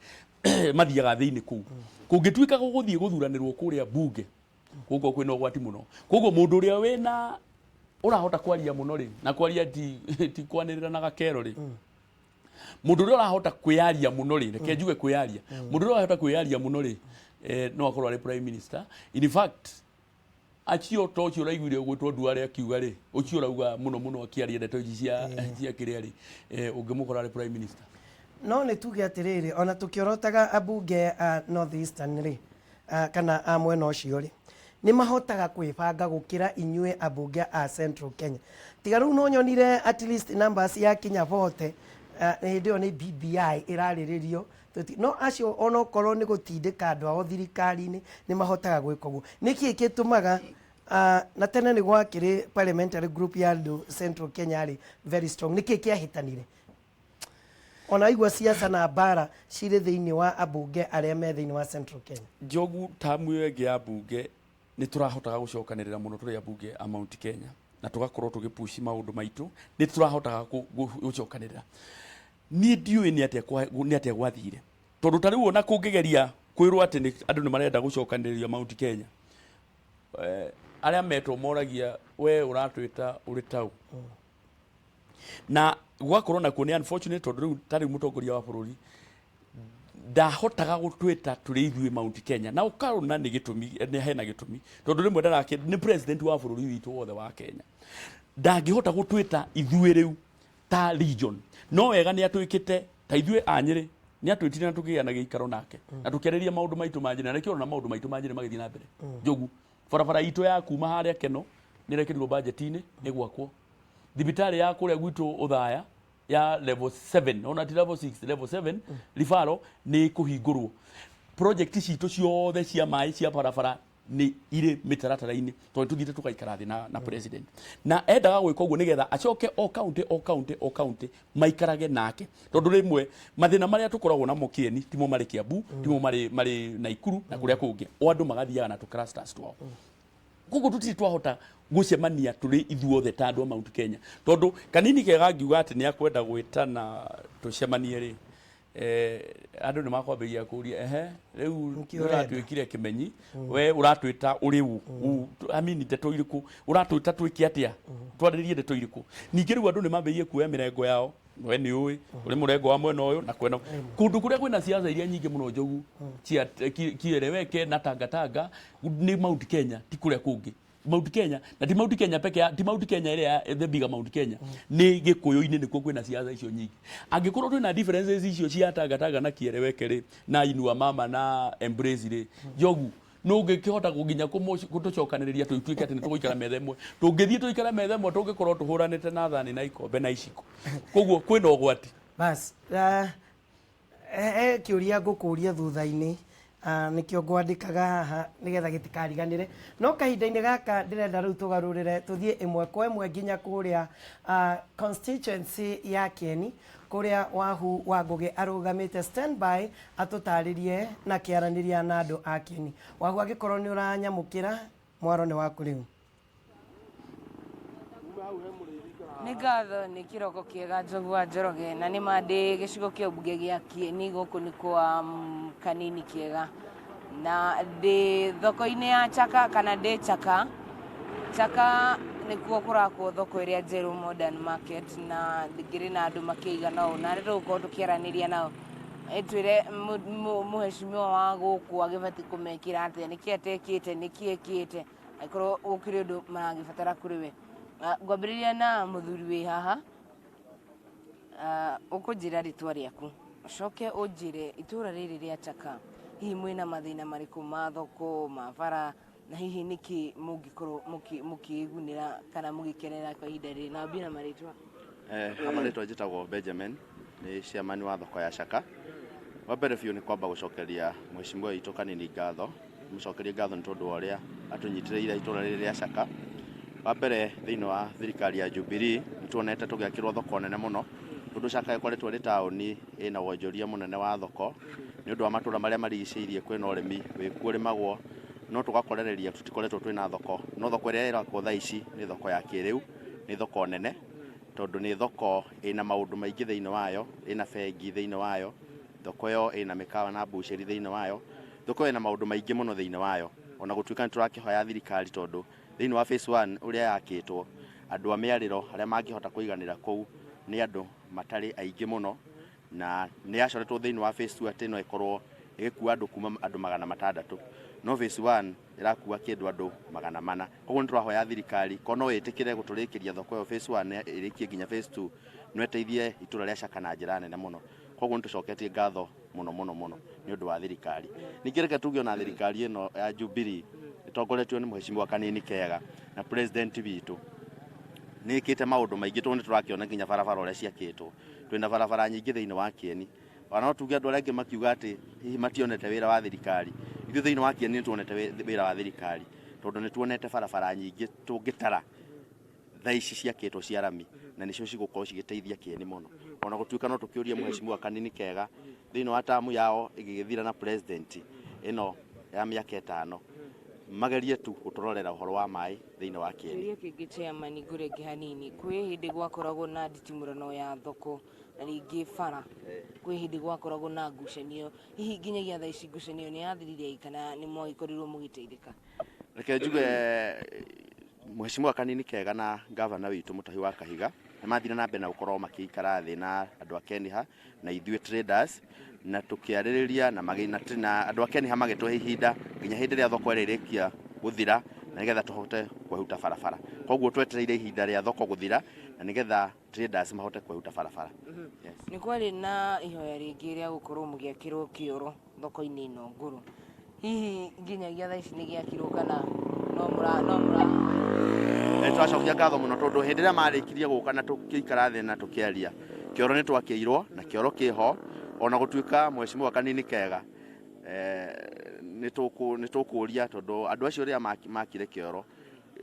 mathiaga thĩinĩ kũu. Kũngĩtuĩka gũgũthiĩ gũthuranĩrwo kũrĩa bunge, gũkorwo kwĩna ũgwati mũno. Koguo mũndũ ũrĩa wĩna ũrahota kwaria mũno rĩ, na kwaria ti kwanĩrĩra na gakero rĩ, mũndũ ũrĩa ũrahota kwĩyaria mũno rĩ, reke njuge kwĩyaria, mũndũ ũrĩa ũrahota kwĩyaria mũno rĩ, no akorwo arĩ prime minister. In fact, acio to ũcio ũraiguire gwĩtwo Nduare akiuga rĩ, ũcio ũrauga mũno mũno akĩaria ndeto ici cia kĩrĩa rĩ, ũngĩmũkora arĩ prime minister. No nĩ tuge atĩrĩrĩ, ona tũkĩorotaga ambunge a North Eastern rĩ, kana a mwena ũcio rĩ, nĩ mahotaga kwĩbanga gũkĩra inyuĩ ambunge a Central Kenya. Tiga rĩu no nyonire at least numbers yakinya 40, hĩndĩ ĩyo nĩ BBI ĩrarĩrĩrio. No acio onokorwo nĩ gũtindĩka andũ ao thirikari-inĩ nĩ mahotaga gwĩka ũguo. Nĩkĩ gĩtũmaga na tene nĩ gwakĩrĩ parliamentary group ya andũ Central Kenya rĩ very strong, nĩkĩ kĩahĩtanire? Ona igua siasa na mbara cirĩ thĩinĩ wa ambunge arĩa me thĩinĩ wa Central Kenya. Njogu, tamu ĩyo ĩngĩ ya bunge nĩ tũrahotaga gũcokanĩrĩra mũno tũrĩ ambunge a Mount Kenya na tũgakorwo tũgĩpushi maũndũ maitũ, nĩ tũrahotaga gũcokanĩrĩra. Niĩ ndiũĩ nĩ atĩa gwathire. Tondũ ta rĩu ona kũngĩgeria kwĩrwo atĩ andũ nĩ marenda gũcokanĩrĩria Mount Kenya, arĩa metwo moragia we ũratwĩta ũrĩ tau na gwakorwo nakuo nĩ unfortunate, tondũ rĩu ta rĩu mũtongoria wa bũrũri ndahotaga gũtwĩta tũrĩ ithuĩ Mount Kenya, na ũkarona nĩ gĩtũmi, nĩ hena gĩtũmi, tondũ rĩmwe ndarake nĩ president wa bũrũri witũ wothe wa Kenya, ndangĩhota gũtwĩta ithuĩ rĩu ta region. No wega nĩ atwĩkĩte ta ithuĩ a Nyĩrĩ, nĩ atwĩtire na tũkĩgĩa na gĩikaro nake na tũkĩarĩria maũndũ maitũ ma Nyĩrĩ, na nĩkĩo ũrona maũndũ maitũ ma Nyĩrĩ magĩthiĩ na mbere. Njogu, barabara itũ ya kuma harĩa Keno nĩ ĩrekĩrirwo budget-inĩ, nĩ gwakwo thibitarĩ ya kũrĩa gwitũ Ũthaya ya level 7, ona ti level 6, level 7 referral nĩ kũhingũrwo. Project citũ ciothe cia maĩ, cia barabara nĩ irĩ mĩtaratara-inĩ, tondũ tũthiĩte tũgaikara thĩ na president, na endaga gwĩka ũguo nĩgetha acoke o county, o county, o county maikarage nake, tondũ rĩmwe mathĩna marĩa tũkoragwo namo Kĩeni timo marĩ Kiambu, timo marĩ Naikuru na kũrĩa kũngĩ, o andũ magathiaga na tũ clusters twao. Koguo tũtirĩ twahota gũcemania tũrĩ ithuothe ta andũ a Mount Kenya, tondũ kanini kega ngiuga atĩ nĩ akwenda gwĩtana tũcemanie rĩ, andũ nĩ makwambĩrĩria kũria, ehe, rĩu Nĩkĩ ũrenda? Ũratuĩkire kĩmenyi, we ũratwĩta ũrĩ ũ? I mean, ndeto irĩkũ ũratwĩta, twĩke atĩa, twarĩrie ndeto irĩkũ? Ningĩ rĩu andũ nĩ mambĩrĩirie kuoya mĩrengo yao, we nĩ ũĩ ũrĩ mũrengo wa mwena ũyũ na kwena kũndũ kũrĩa kwĩna siasa iria nyingĩ mũno, Njogu, cia kieleweke na tangatanga nĩ Mount Kenya, ti kũrĩa kũngĩ. Mount Kenya, na ti Mount Kenya peke ti Mount Kenya ĩrĩa the bigger Mount Kenya, nĩ Gĩkũyũ-inĩ nĩkuo kwĩna siasa icio nyingĩ. Angĩkorwo twĩna differences icio cia tangatanga na kieleweke rĩ, na inua mama na embrace rĩ, Njogu, nũ ũngĩkĩhota nginya gũtũcokanĩrĩria tũtuĩke atĩ nĩ tũgũikara metha ĩmwe? Tũngĩthiĩ tũikare metha ĩmwe, tũngĩkorwo tũhũranĩte na thani na ikombe na iciko, koguo kwĩna ũgwati. Bas, he kĩũria ngũkũria thutha-inĩ, nĩkĩo ngwandĩkaga haha nĩgetha gĩtikariganĩre, no kahinda-inĩ gaka ndĩrenda rĩu tũgarũrĩre tũthiĩ ĩmwe kwa ĩmwe nginya kũrĩa constituency ya Kĩeni, kũrĩa Wahu wa Ngũgĩ arũgamĩte standby atũtarĩrie na kĩaranĩria na andũ a Kĩeni. Wahu, angĩkorwo nĩ ũranyamũkĩra, mwaro nĩ waku rĩu. Nĩ ngatho, nĩ kĩroko kĩega, Njogu wa Njoroge, na nĩ ma ndĩ gĩcigo kĩa mbunge gĩa Kĩeni, gũkũ nĩ kwa Kanini Kĩega, na ndĩ thoko-inĩ ya Chaka, kana ndĩ Chaka. Chaka nĩkuo kũrakwo thoko ĩrĩa njerũ, modern market, na ngĩrĩ na andũ makĩigana ũũ na nĩ tũgũkorwo tũkĩaranĩria nao. Ĩtwĩre mũheshimiwa wa gũkũ agĩbatiĩ kũmekĩra atĩa, nĩkĩ atekĩte, nĩkĩ ekĩte, angĩkorwo gũkĩrĩ ũndũ maragĩbatara kũrĩ we. Ngwambĩrĩria na mũthuri wĩ haha. Ũkũnjĩra rĩtwa rĩaku, ũcoke ũnjĩre itũra rĩrĩ rĩa Chaka hihi mwĩna mathĩna marĩkũ ma thoko, ma bara, na hihi nĩkĩ mũngĩkorwo mũkĩĩgunĩra kana mũgĩkenera kwa ihinda rĩrĩ, na wambie na marĩtwa. Hama rĩtwa njĩtagwo Benjamin, nĩ chairman wa thoko ya Chaka. Wa mbere biũ nĩ kwamba gũcokeria mheshimiwa witũ Kanini ngatho, mũcokerie ngatho nĩ tondũ wa ũrĩa atũnyitĩrĩire itũra rĩrĩ rĩa Chaka. Wa mbere, thĩinĩ wa thirikari ya Jubilee nĩ tuonete tũgĩakĩrwo thoko nene mũno, tondũ Chaka ĩkoretwo ĩrĩ taũni ĩna wonjoria mũnene wa thoko nĩ ũndũ wa matũra marĩa marigicĩirie, kwĩna ũrĩmi wĩkuo ũrĩmagwo, no tũgakorereria tũtikoretwo twĩna thoko. No thoko ĩrĩa ĩrakwo thaa ici nĩ thoko ya kĩrĩu, nĩ thoko nene, tondũ nĩ thoko ĩna maũndũ maingĩ thĩinĩ wayo, ĩna bengi thĩinĩ wayo, thoko ĩyo ĩna mĩkawa na mbucĩri thĩinĩ wayo, thoko ĩyo ĩna maũndũ maingĩ mũno thĩinĩ wayo. Ona gũtuĩka nĩ tũrakĩhoya thirikari, tondũ thĩinĩ wa phase 1 ũrĩa yakĩtwo, andũ a mĩarĩro arĩa mangĩhota kũiganĩra kũu nĩ andũ matarĩ aingĩ mũno, na nĩ yacoretwo thĩinĩ wa phase 2 atĩ no ĩkorwo ĩgĩkua andũ kuma andũ 600, no phase 1 ĩrakua kĩndũ andũ 400. Koguo nĩ tũrahoya thirikari ko no ĩtĩkĩre gũtũrĩkĩria thoko ĩyo phase 1 ĩrĩkie nginya phase 2, no ĩteithie itũra rĩa Chaka na njĩra nene mũno. Koguo nĩ tũcoketie ngatho mũno mũno mũno nĩ ũndũ wa thirikari. Ningĩ reke tuge ona thirikari ĩno ya Jubilee ĩtongoretio nĩ mheshimiwa Kanini Kega na president witũ nĩ ĩkĩte maũndũ maingĩ, tondũ nĩ tũrakĩona nginya barabara ũrĩa ciakĩtwo. Twĩna barabara nyingĩ thĩinĩ wa Kĩeni. Ona no tuge andũ arĩa angĩ makiuga atĩ hihi mationete wĩra wa thirikari, ithuĩ thĩinĩ wa Kĩeni nĩ tuonete wĩra wa thirikari, tondũ nĩ tuonete barabara nyingĩ tũngĩtara thaa ici ciakĩtwo cia rami, na nĩcio cigũkorwo cigĩteithia Kĩeni mũno. Ona gũtuĩka no tũkĩũrie mheshimiwa Kanini Kega thĩinĩ wa tamu yao ĩgĩgĩthira na president ĩno ya mĩaka 5. Magerie tu gũtũrorera ũhoro wa maĩ thĩinĩ wa Kieni. Kĩũria kĩngĩ, chairman, ngũrenge hanini. Kwĩ hĩndĩ gwakoragwo na nditimũrano ya thoko na rĩngĩ bara, kwĩ hĩndĩ gwakoragwo na ngucanio. Hihi nginyagia thaa ici ngucanio nĩ yathirire kana nĩ mwagĩkorirwo mũgĩteithĩka? Reke njuge Mheshimiwa Kanini Kega na gavana witũ Mũtahi wa Kahiga nĩ mathire na mbere na gũkorwo makĩikara thĩ na andũ a Keniha na ithuĩ traders na tũkĩarĩrĩria na, na andũ a Keniha magĩtũhe ihinda nginya hĩndĩ ĩrĩa thoko ĩrĩa ĩrĩkia gũthira na nĩgetha tũhote kwehuta barabara. Koguo twetereire ihinda rĩa thoko gũthira na nĩgetha traders mahote kwehuta barabara. Yes. Nĩ kwarĩ na ihoya rĩngĩ rĩa gũkorwo mũgĩakĩrwo kĩoro thoko-inĩ ĩno ngũrũ. Hihi nginyagia thaa ici nĩ gĩakirwo kana no mũra? Nĩ twacokia ngatho mũno tondũ hĩndĩ ĩrĩa marĩkirie gũka na tũkĩikara thĩ na tũkĩaria, kĩoro nĩ twakĩirwo na kĩoro kĩho, ona gũtuĩka Mheshimiwa Kanini Kega nĩ tũkũria tondũ andũ acio rĩrĩa makire kĩoro,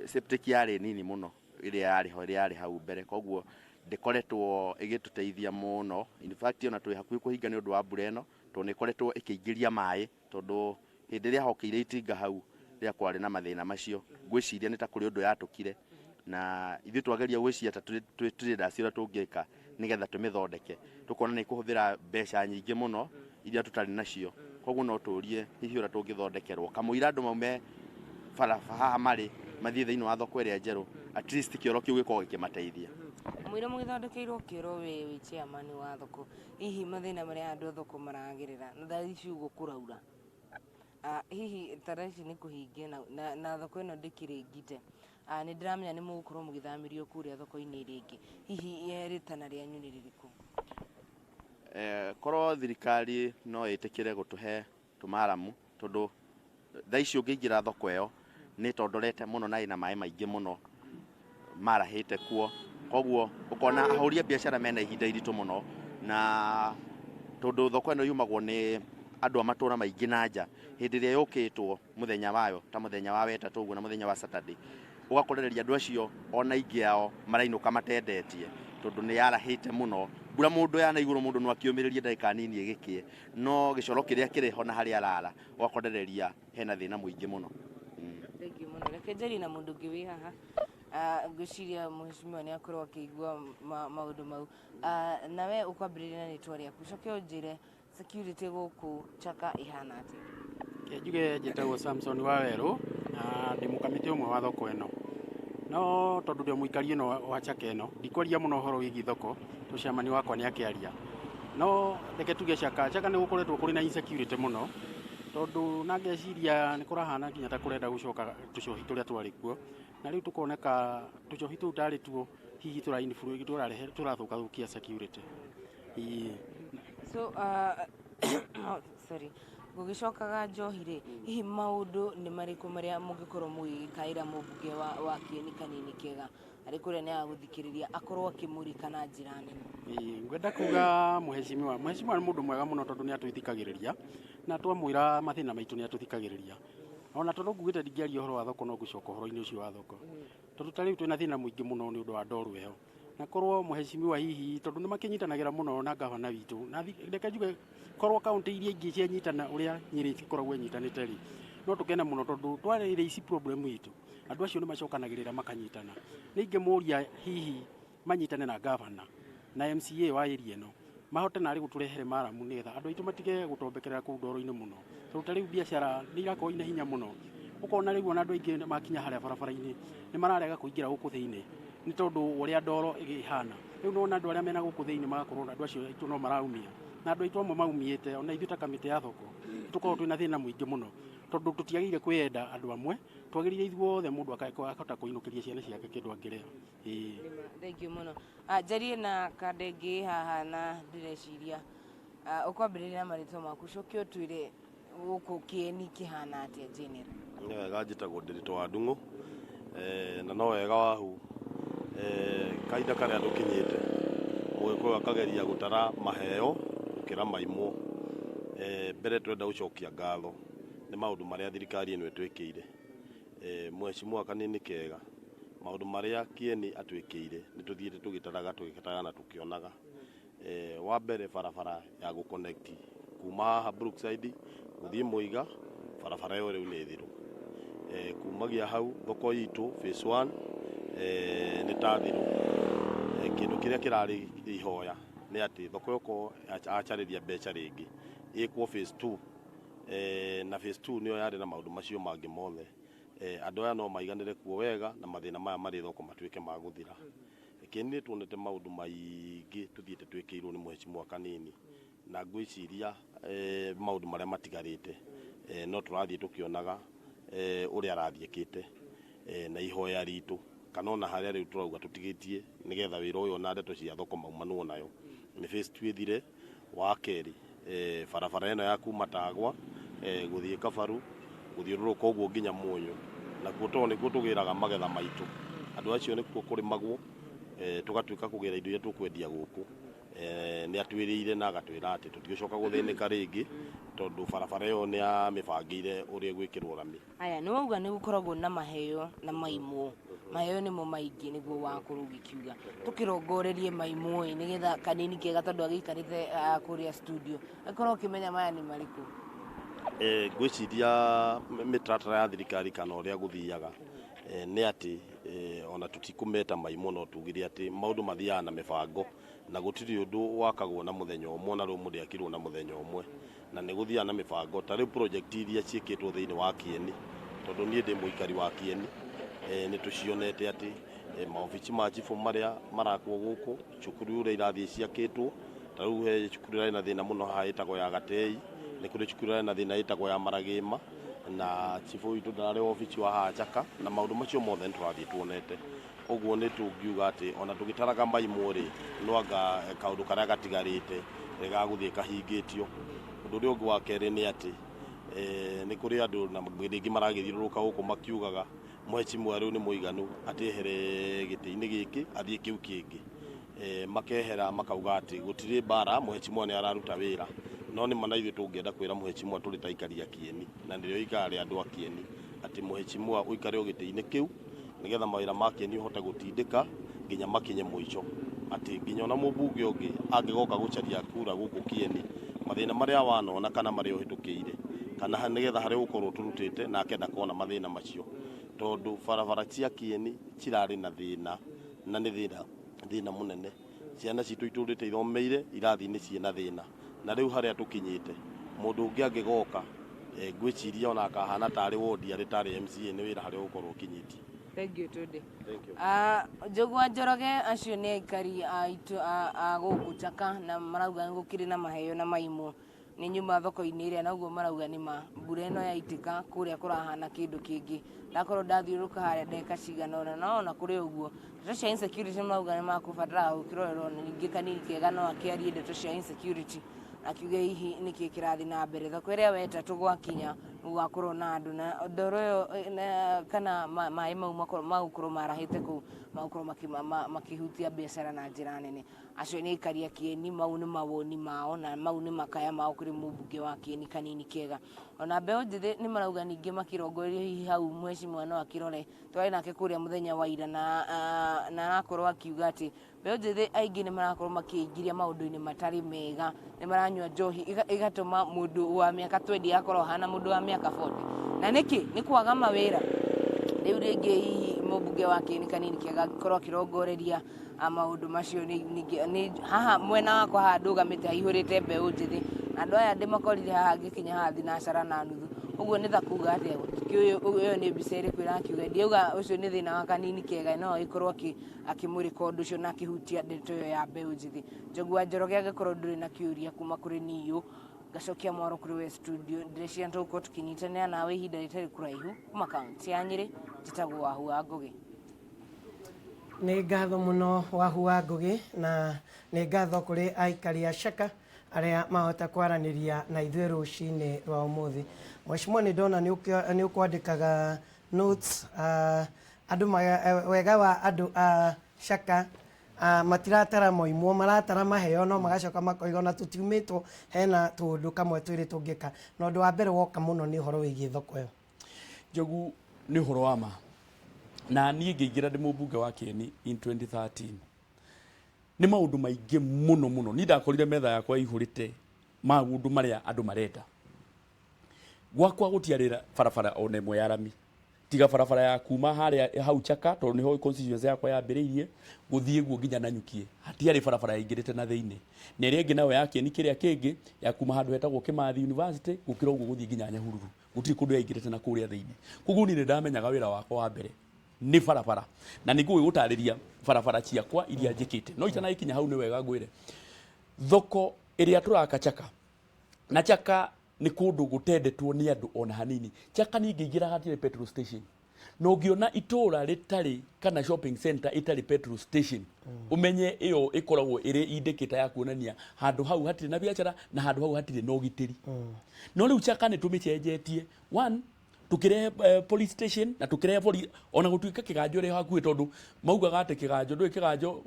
septic yarĩ nini mũno ĩrĩa yarĩ ho, ĩrĩa yarĩ hau mbere, koguo ndĩkoretwo ĩgĩtũteithia mũno. In fact, ona twĩ hakuhĩ kũhinga nĩ ũndũ wa mbura ĩno tondũ nĩ ĩkoretwo ĩkĩingĩria maĩ, tondũ hĩndĩ ĩrĩa hokĩire itinga hau rĩrĩa kwarĩ na mathĩna macio, ngwĩciria nĩ ta kũrĩ ũndũ yatũkire, na ithuĩ twageria gwĩciria ta twĩ traders ũrĩa tũngĩka nĩgetha tũmĩthondeke, tũkona nĩ kũhũthĩra mbeca nyingĩ mũno iria tũtarĩ nacio. Koguo no tũrie hihi ũrĩa tũngĩthondekerwo kamũira andũ maume bara haha marĩ mathiĩ thĩinĩ wa thoko ĩrĩa njerũ, at least kĩoro kĩu gĩkorwo gĩkĩmateithia. Mwĩra mũgĩthondekeirwo kĩoro, we wĩ chairman wa thoko, hihi mathĩna marĩa andũ a thoko maragerera na thaa ici ũguo kũraura, hihi ta thaa ici nĩ kũhinge na thoko ĩno ndĩkĩrĩ ngite? Nĩ ndĩramenya nĩ mũgũkorwo mũgĩthamĩrio kũrĩa thoko-inĩ ĩrĩa ĩngĩ. Hihi rĩtana rĩanyu nĩ rĩrĩkũ? Korwo thirikari no ĩtĩkĩre gũtũhe tũmaramu, tondũ thaa ici ũngĩingĩra thoko ĩyo nĩ ĩtondorete mũno na ĩna maĩ maingĩ mũno marahĩte kuo, koguo ũkona ahũri a biacara mena ihinda iritũ mũno, na tondũ thoko ĩno yumagwo nĩ andũ a matũra maingĩ na nja, hĩndĩ ĩrĩa yũkĩtwo mũthenya wayo ta mũthenya wa wetatũ ũguo na mũthenya wa Saturday, ũgakorereria andũ acio ona aingĩ ao marainũka matendetie tondũ nĩ yarahĩte mũno mbura. Mũndũ yana igũrũ, mũndũ no akĩũmĩrĩrie ndagĩka nini ĩgĩkĩe, no gĩcoro kĩrĩa kĩrĩ ho na harĩa arara ũgakorereria hena thĩna mũingĩ mũno. Thank you mũno. Reke njarie na mũndũ ũngĩ wĩ haha. Ngwĩciria mheshimiwa nĩ akorwo akĩigua maũndũ mau. Nawe ũkwambĩrĩria na rĩtwa rĩaku, ũcoke ũnjĩre security gũkũ Chaka ĩhana atĩa? Reke njuge njĩtagwo Samson Wawerũ na ndĩ mũkamĩtĩ ũmwe wa thoko ĩno, no tondũ ndĩ mũikari ĩno wa Chaka ĩno, ndikwaria mũno ũhoro wĩgiĩ thoko tondũ chairman wakwa nĩ akĩaria. No reke tuge Chaka, Chaka nĩ gũkoretwo kũrĩ na insecurity mũno, tondũ na ngeciria nĩ kũrahana nginya ta kũrenda gũcoka tũcohi tũrĩa twarĩ kuo, na rĩu tũkoneka tũcohi tũu tarĩ tuo hihi tũrarehe tũrathũkathũkia security. Ĩĩ. So sorry, gũgĩcokaga njohi rĩ, hihi maũndũ nĩ marĩkũ marĩa mũngĩkorwo mũgĩgĩkaĩra mũmbunge wa Kieni Kanini Kega arĩ kũrĩa nĩ agũthikĩrĩria akorwo akĩmũrĩka na njĩra nene? Ĩĩ, ngwenda kuga mũhecimiwa nĩ mũndũ mwega mũno tondũ nĩ atwĩthikagĩrĩria, na twamwĩra mathĩna maitũ nĩ atũthikagĩrĩria. Ona tondũ ngugĩte ndingĩaria ũhoro wa thoko, no ngũcoka ũhoro-inĩ ũcio wa thoko, tondũ ta rĩu twĩna thĩna mũingĩ mũno nĩ ũndũ wa ndoro ĩyo, na korwo mũhecimiwa hihi, tondũ nĩ makĩnyitanagĩra mũno na gavana witũ, na reke njuge korwo kaũntĩ iria ingĩ cianyitana ũrĩa Nyĩrĩ cikoragwo inyitanĩte rĩ, no tũkene mũno, tondũ twarĩrĩ ici problem itũ andũ acio nĩ macokanagĩrĩra makanyitana. Nĩ ingĩmũria hihi manyitane na gavana na MCA wa area ĩno, mahote narĩ gũtũrehere maramu nĩgetha andũ aitũ matige gũtombekerera kũu ndoro-inĩ mũno, tondũ ta rĩu biacara nĩ irakorwo ina hinya mũno. Ũkona rĩu ona andũ aingĩ makinya harĩa barabara-inĩ nĩ mararega kũingĩra gũkũ thĩinĩ nĩ tondũ ũrĩa ndoro ĩhana rĩu. Nĩwona andũ arĩa mena gũkũ thĩinĩ magakorwo andũ acio aitũ no maraumia, na andũ aitũ amwe maumĩte. Ona ithuĩ ta kamĩtĩ ya thoko tũkoragwo twĩna thĩna mũingĩ mũno, tondũ tũtiagĩrĩire kwĩyenda andũ amwe, twagĩrĩire ithuothe mũndũ akahota kũinũkĩria ciana ciake kĩndũ angĩrĩa. Ĩĩ. Thank you mũno. Njarie na kanda ĩngĩ haha, na ndĩreciria ũkwambĩrĩria na marĩtwa maku, coke ũtwĩre gũkũ Kĩeni kĩhana atĩa general. Nĩ wega, njĩtagwo Ndĩritũ wa Ndung'u. Na no wega wahu kahinda karĩa tũkinyĩte mũgĩkũyũ akageria gũtara maheo gũkĩra maimwo. Mbere twenda gũcokia ngatho nĩ maũndũ marĩa thirikari ĩno ĩtwĩkĩire. Mheshimiwa Kanini Kega, maũndũ marĩa Kĩeni atwĩkĩire nĩ tũthiĩte tũgĩtaraga tũgĩtaraga na tũkĩonaga. Wa mbere, barabara ya gũconnect kuma haha Brookside gũthiĩ Mũiga, barabara ĩyo rĩu nĩ thiru. Kumagia hau thoko itũ phase 1 nĩ ta thirũ. Kĩndũ kĩrĩa kĩrarĩ ihoya nĩ atĩ thoko ĩyo korwo acarĩria mbeca rĩngĩ ĩkwo phase 2, na phase 2 nĩyo yarĩ na maũndũ macio mangĩ mothe. Andũ aya no maiganĩre kuo wega na mathĩna maya marĩ thoko matuĩke ma gũthira. Kĩeni nĩ tuonete maũndũ maingĩ tũthiĩte twĩkĩirwo nĩ mheshimiwa Kanini, na ngwĩciria maũndũ marĩa matigarĩte no tũrathiĩ tũkĩonaga ũrĩa arathiĩ ekĩte, na ihoya ritũ kana ona harĩa rĩu tũrauga tũtigĩtie nĩgetha wĩra ũyũ na ndeto cia thoko maumanwo nayo nĩ phase 2 ĩthire. Wa kerĩ, barabara ĩno ya kuma Tagwa gũthiĩ Kabaru gũthiũrũrũka ũguo nginya Mũnyũ, nakuo tondũ nĩkuo tũgĩraga magetha maitũ, andũ acio nĩkuo kũrĩmagwo, tũgatuĩka kũgĩra indo iria tũkwendia gũkũ. Nĩ atwĩrĩire na agatwĩra atĩ tũtigũcoka gũthĩnĩka rĩngĩ tondũ barabara ĩyo nĩ amĩbangĩire ũrĩa ĩgwĩkĩrwo rami. Aya, nĩ wauga nĩ gũkoragwo na maheo na maimwo. Maheo nĩmo maingĩ nĩguo wakorwo ũgĩkiuga. Tũkĩrongorerie maimwo ĩ, nĩgetha Kanini kega tondũ agĩikarĩte kũrĩa studio akorwo ũkĩmenya maya nĩ marĩkũ. Ngwĩciria mĩtaratara ya thirikari kana ũrĩa gũthiaga nĩ atĩ ona tũtikũmeta maimwo, no tugire atĩ maũndũ mathiaga na mĩbango na gũtirĩ ũndũ wakagwo na mũthenya ũmwe, na rũmũ ndĩakirwo na mũthenya ũmwe, na nĩ gũthiaga na mĩbango. Ta rĩu project iria ciĩkĩtwo thĩinĩ wa Kieni, tondũ niĩ ndĩ mũikari wa Kieni, nĩ tũcionete atĩ maobici ma chibũ marĩa marakwo gũkũ, cukuru ũrĩa irathiĩ ciakĩtwo. Ta rĩu he cukuru ĩrarĩ na thĩna mũno haha ĩtagwo ya Gatei, nĩ kũrĩ cukuru ĩrarĩ na thĩna ĩtagwo ya Maragĩma, na chibũ witũ ndararĩ obici wa haha Chaka, na maũndũ macio mothe nĩ tũrathiĩ tuonete. Ũguo nĩ tũngiuga atĩ ona tũgĩtaraga maimwo rĩ, no anga kaũndũ karĩa gatigarĩte gagũthiĩ kahingĩtio. Ũndũ ũrĩa ũngĩ wa kerĩ nĩ atĩ nĩ kũrĩ andũ na rĩngĩ maragĩthiũrũrũka gũkũ makiugaga mheshimiwa rĩu nĩ mũiganu atĩ ehere gĩtĩ-inĩ gĩkĩ athiĩ kĩu kĩngĩ. Makehera makauga atĩ gũtirĩ mbara, mheshimiwa nĩ araruta wĩra. No nĩ ma na ithuĩ tũngĩenda kwĩra mheshimiwa tũrĩ ta aikari a Kieni, na nĩrĩo ikara rĩa andũ a Kieni, atĩ mheshimiwa ũikare o gĩtĩ-inĩ kĩu nĩgetha mawĩra ma Kieni ũhote gũtindĩka nginya makinye mũico, atĩ nginya ona mũmbunge ũngĩ angĩgoka gũcaria kura gũkũ Kieni, mathĩna marĩa wanona kana marĩa ũhĩtũkĩire, kana nĩgetha harĩa ũgũkorwo tũrutĩte nake ndakona mathĩna macio, tondũ barabara cia Kieni cirarĩ na thĩna, na nĩ thĩna mũnene. Ciana citũ itũrĩte ithomeire irathi-inĩ ciĩna thĩna, na rĩu harĩa tũkinyĩte mũndũ ũngĩ angĩgoka, ngwĩciria ona akahana tarĩ wodi arĩ tarĩ MCA nĩ wĩra harĩa ũgũkorwo ũkinyĩtie. Thank you, Tunde. Thank you. Njogu wa Njoroge, acio nĩ aikari a gũkũ Chaka na marauga gũkĩrĩ na maheo na maimwo. Nĩ nyuma thoko-inĩ ĩrĩa na ũguo marauga nĩ ma mbura ĩno yaitĩka kũrĩa kũrahana kĩndũ kĩngĩ. Ndakorwo ndathiũrũrũka harĩa ndagĩka cigana ũna, no ona kũrĩ ũguo ndeto cia insecurity marauga nĩ makũbatara gũkĩrorerwo, na ningĩ Kanini kega no akĩarie ndeto cia insecurity akiuge hihi nĩkĩ kĩrathiĩ na mbere thoko ĩrĩa weta tũgwakinya gũgakorwo na andũ na ndoro ĩyo kana maĩ mau magũkorwo marahĩte kũu magũkorwo makĩhutia biacara na njĩra nene. Acio nĩ aikari a Kieni, mau nĩ mawoni mao na mau nĩ makaya mao kũrĩ mũmbunge wa Kieni Kanini Kega. Ona mbeũ njĩthĩ nĩ marauga ningĩ makĩrongorerio hihi hau mheshimiwa no akĩrore. Twarĩ nake kũrĩa mũthenya wa ira na arakorwo akiuga atĩ mbeũ njĩthĩ aingĩ nĩ marakorwo makĩingĩria maũndũ-inĩ matarĩ mega, nĩ maranyua njohi ĩgatũma mũndũ wa mĩaka 20 akorwo ahana mũndũ wa mĩaka 40. Na nĩkĩ? Nĩ kwaga mawĩra. Rĩu rĩngĩ hihi mũmbunge wa Kieni Kanini Kega angĩkorwo akĩrongoreria maũndũ macio ningĩ haha mwena wakwa haha ndũgamĩte haihũrĩte mbeũ njĩthĩ, na andũ aya ndĩmakorire haha ngĩkinya haha thinacara na nuthu. Ũguo nĩ ta kuga atĩa? Ĩyo nĩ mbica ĩrĩkũ ĩrakiuga? Ndiauga ũcio nĩ thĩna wa Kanini Kega, no agĩkorwo akĩmũrĩka ũndũ ũcio na akĩhutia ndeto ĩyo ya mbeũ njĩthĩ. Njogu wa Njoroge, angĩkorwo ndũrĩ na kĩũria kuma kũrĩ niũ, ngacokia mwaro kũrĩ we studio. Ndĩreciria nĩtũgũkorwo tũkĩnyitanĩra nawe ihinda rĩtarĩ kũraihu. Kuma kaunti ya Nyĩrĩ, njĩtagwo Wahu wa Ngũgĩ. Nĩ ngatho mũno Wahu wa Ngũgĩ, na nĩ ngatho kũrĩ aikari a Chaka arĩa mahota kwaranĩria na ithuĩ rũcinĩ rwa ũmũthĩ. Mheshimiwa, nĩ ndona nĩ ũkwandĩkaga notes, andũ wega wa andũ a Chaka matiratara moimwo, maratara maheo, no magacoka makoiga ona tũtiumĩtwo hena tũũndũ kamwe twĩrĩ tũngĩka. Na ũndũ wa mbere woka mũno nĩ ũhoro wĩgiĩ thoko ĩyo. Njogu, nĩ ũhoro wa ma, na niĩ ngĩingĩra ndĩ mũmbunge wa Kieni in 2013 nĩ maũndũ maingĩ mũno mũno. Niĩ ndakorire metha yakwa ĩihũrĩte maũndũ marĩa andũ marenda. Gwakwa gũtiarĩ barabara ona ĩmwe ya rami. Tiga barabara ya kuma harĩa hau Chaka, tondũ nĩho constituency yakwa yambĩrĩirie gũthiĩ guo nginya Nanyukie, hatiarĩ barabara yaingĩrĩte na thĩinĩ. Na ĩrĩa ĩngĩ nayo ya kĩeni kĩrĩa kĩngĩ ya kuma handũ hetagwo Kĩmathi University gũkĩra ũguo gũthiĩ nginya Nyahururu, gũtirĩ kũndũ yaingĩrĩte na kũrĩa thĩinĩ. Koguo niĩ nĩ ndamenyaga wĩra wakwa wa mbere nĩ barabara, na nĩ ngũgĩgũtarĩria barabara ciakwa iria njĩkĩte. No itanagĩkinya hau nĩ wega ngwĩre thoko ĩrĩa tũraka Chaka, na Chaka nĩ kũndũ gũtendetwo nĩ andũ ona hanini. Chaka niĩ ngĩingĩra hatirĩ petrol station, na ũngĩona itũũra rĩtarĩ kana shopping center ĩtarĩ petrol station, ũmenye ĩyo ĩkoragwo ĩrĩ indicator ya kuonania handũ hau hatirĩ na biacara na handũ hau hatirĩ na ũgitĩri. No rĩu Chaka nĩ tũmĩcenjetie. One, tukirehe police station na tukirehe bori ona gutuika kiganjo ri hakuhi, tondu maugaga ati kiganjo ndui kiganjo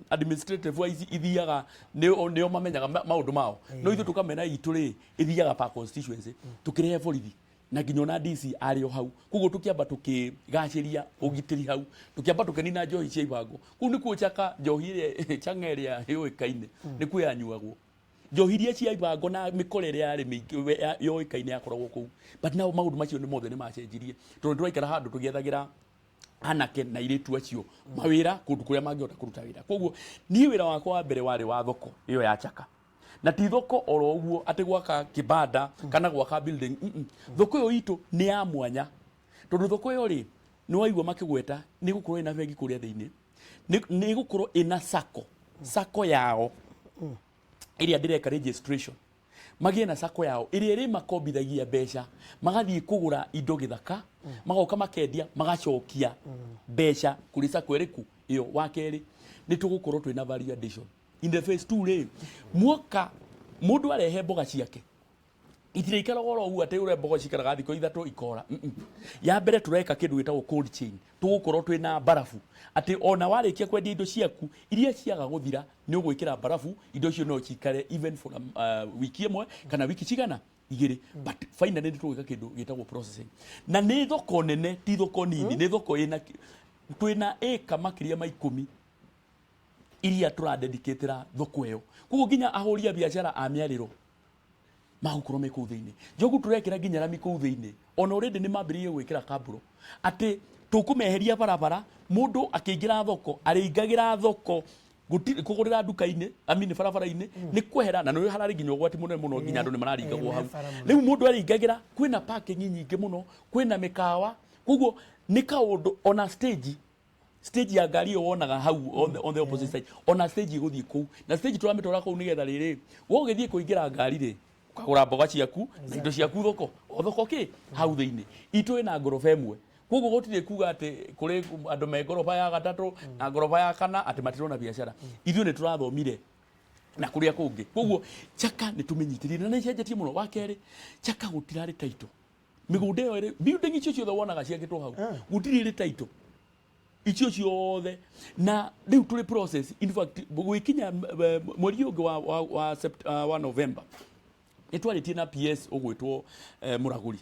administrative wise ithiaga nio mamenyaga maundu mao, no ithuĩ tukamena itũ rĩ ithiaga per constituency. Tukirehe borithi na nginya ona DC arĩ o hau, koguo tukiamba tukigacĩria ũgitĩri hau, tukiamba tukinina njohi cia ibango. Kũu nĩkuo Chaka njohi ĩrĩa chang'a ĩrĩa yũĩkaine nĩkuo yanyuagwo, njohi iria cia ibango na mĩkora ĩrĩa yarĩ mĩingĩ yoĩkaine yakoragwo kũu. But now maũndũ macio nĩ mothe nĩ macenjirie, tondũ tũraikara handũ tũgĩethagĩra anake na airĩtu acio mawĩra kũndũ kũrĩa mangĩhota kũruta wĩra. Koguo niĩ wĩra wakwa wa mbere warĩ wa thoko ĩyo ya Chaka, na ti thoko oro ũguo atĩ gwaka kĩbanda kana gwaka building. Thoko ĩyo itũ nĩ ya mwanya, tondũ thoko ĩyo rĩ, nĩ waigua makĩgweta nĩ gũkorwo ĩna bengi kũrĩa thĩinĩ, nĩ ĩgũkorwo ĩna sacco, sacco yao ĩrĩa ndĩreka registration, magĩe na sacco yao ĩrĩa ĩrĩ makombithagia mbeca, magathiĩ kũgũra indo gĩthaka, magoka makendia, magacokia mbeca kũrĩ sacco ĩrĩkũ ĩyo. Wa kerĩ, nĩ tũgũkorwo twĩna value addition in the phase 2 rĩ, muoka mũndũ arehe mboga ciake itirĩikaraga oro ũguo atĩ ũrĩa mboga cikaraga thikũ 3 ikora. Ya mbere tũreka kĩndũ gĩtagwo cold chain, tũgũkorwo twĩna mbarabu atĩ ona warĩkia kwendia indo ciaku iria ciaga gũthira, nĩ ũgwĩkĩra mbarabu, indo icio no cikare even for wiki ĩmwe kana wiki cigana 2. But finally nĩ tũgwĩka kĩndũ gĩtagwo processing, na nĩ thoko nene, ti thoko nini, nĩ thoko ĩna twĩna ĩka makĩria ma 10 iria tũradedicatĩra thoko ĩyo. Koguo nginya ahũri a biacara a mĩarĩro magũkorwo me kũu thĩinĩ. Njogu, tũrekĩra nginya rami kũu thĩinĩ. Ona already nĩ mambĩrĩirie gwĩkĩra kamburo atĩ tũkũmeheria barabara, mũndũ akĩingĩra thoko arĩingagĩra thoko, gũtirĩ kũgũrĩra nduka-inĩ, I mean barabara-inĩ, nĩ kwehera, na nĩ hararĩ nginya ũgwati mũnene mũno, nginya andũ nĩ mararingagwo hau. Me bara mũno. Rĩu mũndũ arĩingagĩra, kwĩna parking nyingĩ mũno, kwĩna mĩkawa, koguo nĩ kaũndũ ona stage ya ngari ĩyo wonaga hau on the opposite side, ona stage ĩgũthiĩ kũu, na stage tũramĩtwara kũu nĩgetha rĩrĩ we ũgĩthiĩ kũingĩra ngari rĩ, ũkagũra mboga ciaku na indo ciaku thoko o thoko kĩ hau thĩinĩ. Itũ ĩna ngoroba ĩmwe, koguo gũtirĩ kuga atĩ kũrĩ andũ me ngoroba ya gatatũ na ngoroba ya kana atĩ matirona biacara. Ithuĩ nĩ tũrathomire na kũrĩa kũngĩ, koguo Chaka nĩ tũmĩnyitĩrĩire na nĩ ĩcenjetie mũno. Wa kerĩ, Chaka gũtirarĩ title mĩgũnda ĩyo ĩrĩ building icio ciothe wonaga ciakĩtwo hau, gũtirĩ ĩrĩ title icio ciothe. Na rĩu tũrĩ process, in fact gwĩkinya mweri ũyũ ũngĩ wa November nĩ twarĩtie na PS ũgwĩtwo mũragũri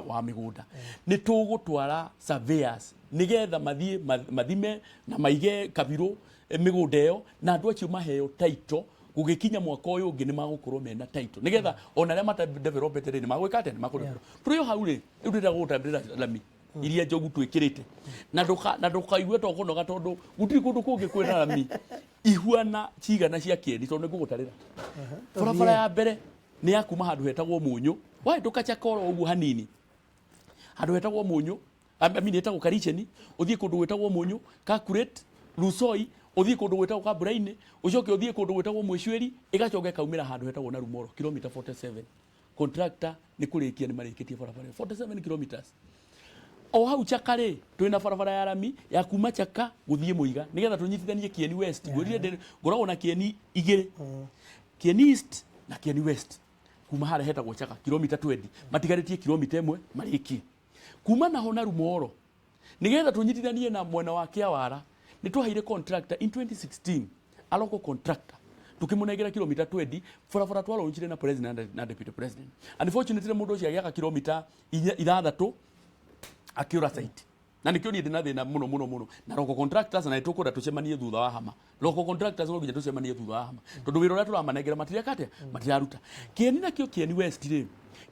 wa mĩgũnda, nĩ tũgũtwara surveyors nĩgetha mathiĩ mathime na maige kabirũ mĩgũnda ĩyo, na andũ acio maheo title. Gũgĩkinya mwaka ũyũ ũngĩ nĩ magũkorwo mena title, nĩgetha ona arĩa matadevelopete rĩ, nĩ magwĩka atĩa? Nĩ makũdevelop. Tũrĩ o hau rĩ, rĩu ndĩrenda gũgũtambĩrĩra rami iria Njogu twĩkĩrĩte, na ndũkaigue to kũnoga, tondũ gũtirĩ kũndũ kũngĩ kwĩna rami ihuana cigana cia kĩeni, tondũ nĩ ngũgũtarĩra. Barabara ya mbere nĩ ya kuma handũ hetagwo Mũnyũ, wahĩtũka Chaka oro ũguo hanini, handũ hetagwo Mũnyũ, I mean hetagwo Karicheni, ũthiĩ kũndũ gwĩtagwo Mũnyũ, Kakuret, Lusoi, ũthiĩ kũndũ gwĩtagwo Kaburaini, ũcoke ũthiĩ kũndũ gwĩtagwo Mwĩcuĩri, ĩgacoka ĩkaumĩra handũ hetagwo Narumoro, kilomita 47. Contractor nĩ kũrĩkia nĩ marĩkĩtie barabara ĩyo, 47 kilometers. O hau Chaka rĩ, twĩna barabara ya rami ya kuma Chaka gũthiĩ Mũiga, nĩgetha tũnyitithanie Kieni West. Ngwĩrire ngoragwo na Kieni igĩrĩ, Kieni East na Kieni West. Kuma harĩa hetagwo Chaka kilomita 20, matigarĩtie kilomita 1 marĩkie. Kuma naho na Rumoro, nĩgetha tũnyitithanie na mwena wa Kĩawara, nĩ twaheire contractor in 2016, a local contractor, tukĩmũnengera kilomita 20, barabara twalaunchire na president na deputy president. Unfortunately mũndũ ũcio agĩaka kilomita 6 akĩũra site, na nĩkĩo niĩ ndĩna thĩna mũno mũno mũno na local contractors, na nĩtũkwenda tũcemanie thutha wa hama. Local contractors no nginya tũcemanie thutha wa hama, tondũ wĩra ũrĩa tũramanengera matireka atĩa? Matiraruta. Kĩeni nakĩo, Kĩeni West rĩ,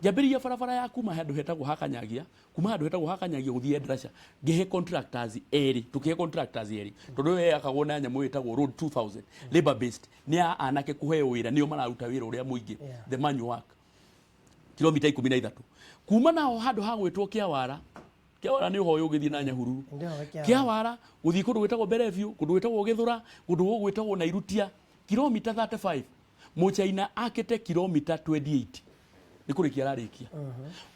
Ngĩambĩrĩria barabara ya kuma handũ hetagwo Hakanyagia, kuma handũ hetagwo Hakanyagia gũthiĩ Endrasha, ngĩhe contractors erĩ, tũkĩhe contractors erĩ, tondũ ĩyo yakagwo na nyamũ ĩtagwo Road 2000, labor based, nĩ ya anake kũheo wĩra, nĩo mararuta wĩra ũrĩa mũingĩ, the manual work. Kilomita 13. Kuma naho handũ ha gwĩtwo Kĩawara, Kĩawara nĩ ũhoyo ũgĩthiĩ na Nyahururu. Ndĩhoe Kĩawara. Kĩawara gũthiĩ kũndũ gwĩtagwo Mberebiũ, kũndũ gwĩtagwo Gĩthũra, kũndũ gwĩtagwo Nairutia, kilomita 35. Mũchaina akĩte kilomita 28. Nĩ kũrĩkia ararĩkia.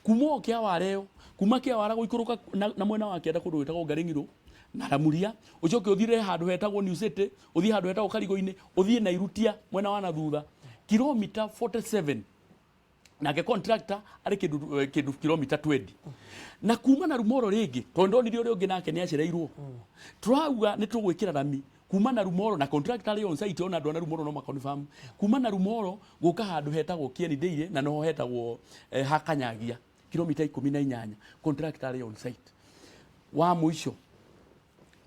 Kuma o Kĩawara ĩyo, kuma Kĩawara gũikũrũka na mwena wa kĩanda kũndũ gwĩtagwo Ngarĩng'irũ na Ramuria, ũcoke ũthire handũ hetagwo New City, ũthiĩ handũ hetagwo Karigũ-inĩ, ũthiĩ Nairutia mwena wa na thutha, kilomita 47. Nake contractor arĩ kĩndũ kilomita 20. Na kuma na Rumoro rĩngĩ, tondũ ndonire ũrĩa ũngĩ nake nĩ acereirwo. Tũrauga nĩ tũgwĩkĩra rami kuma na Rumoro, na contractor arĩ on site, ona andũ a na Rumoro no ma confirm. Kuma na Rumoro gũka handũ hetagwo Kieni Dairy, na noho hetagwo Hakanyagia, kilomita 18, contractor arĩ on site. Wa mũico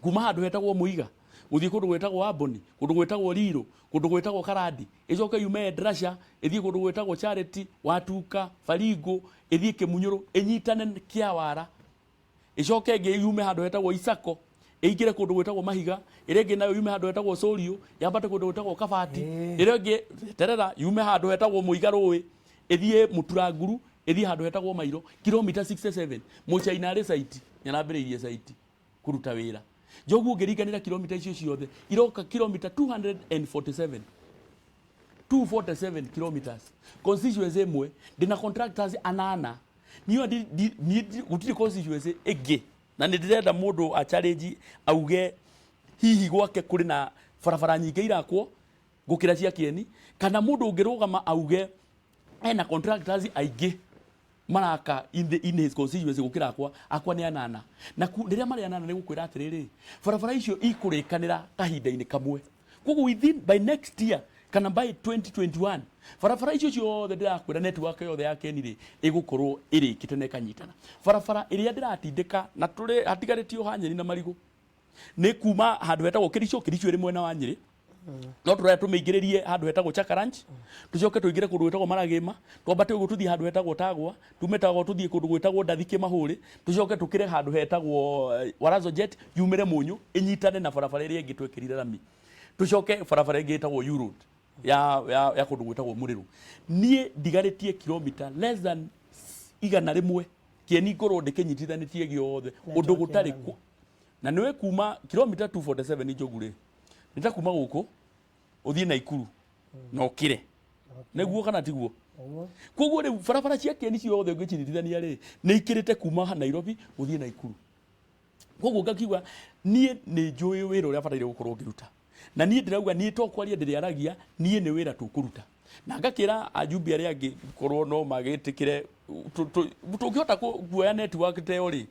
kuma handũ hetagwo Mũiga gũthiĩ kũndũ gwĩtagwo Amboni, kũndũ gwĩtagwo Rirũ, kũndũ gwĩtagwo Karandi, ĩcoke yume Endrasha ĩthiĩ kũndũ gwĩtagwo Charity, Watuka, Baringo, ĩthiĩ Kĩmunyũrũ, ĩnyitane Kĩawara, ĩcoke ĩngĩ yume handũ hetagwo Isako, ĩingĩre kũndũ gwĩtagwo Mahiga, ĩrĩa ĩngĩ nayo yume handũ hetagwo Sũriũ, yambate kũndũ gwĩtagwo Kabati, ĩrĩa ĩngĩ terera yume handũ hetagwo Mũiga Rũĩ, ĩthiĩ Mũturanguru, ĩthiĩ handũ hetagwo Mairo, kilomita 67. Mũchaina arĩ site, nĩarambĩrĩirie site kũruta wĩra. Njogu ũngĩringanĩra kilomita icio ciothe iroka kilomita 247. 247 kilometers. Constituency ĩmwe ndĩna contractors anana. Niĩ gũtirĩ constituency ĩngĩ, na nĩ ndĩrenda mũndũ a challenge auge hihi gwake kũrĩ na barabara nyingĩ irakwo gũkĩra cia Kieni, kana mũndũ ũngĩrũgama auge ena contractors aingĩ maraka in his constituency gũkĩra akwa. Akwa nĩ anana, na rĩrĩa marĩ anana nĩ gũkwĩra atĩrĩrĩ, barabara icio ikũrĩkanĩra kahinda-inĩ kamwe. Koguo within by next year kana by 2021 barabara icio ciothe ndĩrakwĩra, network yothe ya Keni rĩ, ĩgũkorwo ĩrĩkĩte na ĩkanyitana. Barabara ĩrĩa ndĩratindĩka na tũrĩ hatigarĩtio ha nyeni na marigũ nĩ kuma handũ hetagwo Kericho. Kericho ĩrĩ mwena wa Nyĩrĩ, no tũraya tũmĩingĩrĩrie handũ hetagwo Chakaranch, tũcoke tũingĩre kũndũ gwĩtagwo Maragĩma, twambate ũguo tũthiĩ handũ hetagwo Tagwa, tume Tagwa tũthiĩ kũndũ gwĩtagwo Ndathi Kĩmahũrĩ, tũcoke tũkĩre handũ hetagwo Warazo Jet, yumĩre Mũnyũ, ĩnyitane na barabara ĩrĩa ĩngĩ twekĩrire rami, tũcoke barabara ĩngĩ ĩtagwo U Road ya kũndũ gwĩtagwo Mũrĩrũ. Niĩ ndigarĩtie kilomita less than 100 Kĩeni ngorwo ndĩkĩnyitithanĩtie gĩothe ũndũ gũtarĩ na nĩwe kuma kilomita 247 Njogu rĩ, nĩ ta kuma gũkũ ũthiĩ Naikuru na ũkĩre, nĩguo kana tiguo? Koguo rĩu barabara cia Kĩeni ciothe ũngĩcinyitithania rĩ, nĩ ikĩrĩte kuma Nairobi gũthiĩ Naikuru. Koguo ngakiuga niĩ nĩ njũĩ wĩra ũrĩa bataire gũkorwo ngĩruta, na niĩ ndĩrauga niĩ to kwaria ndĩrĩaragia, niĩ nĩ wĩra tũkũruta, na ngakĩra ajumbe arĩa angĩ korwo no magĩtĩkĩre tũngĩhota kuoya network ta ĩyo rĩ,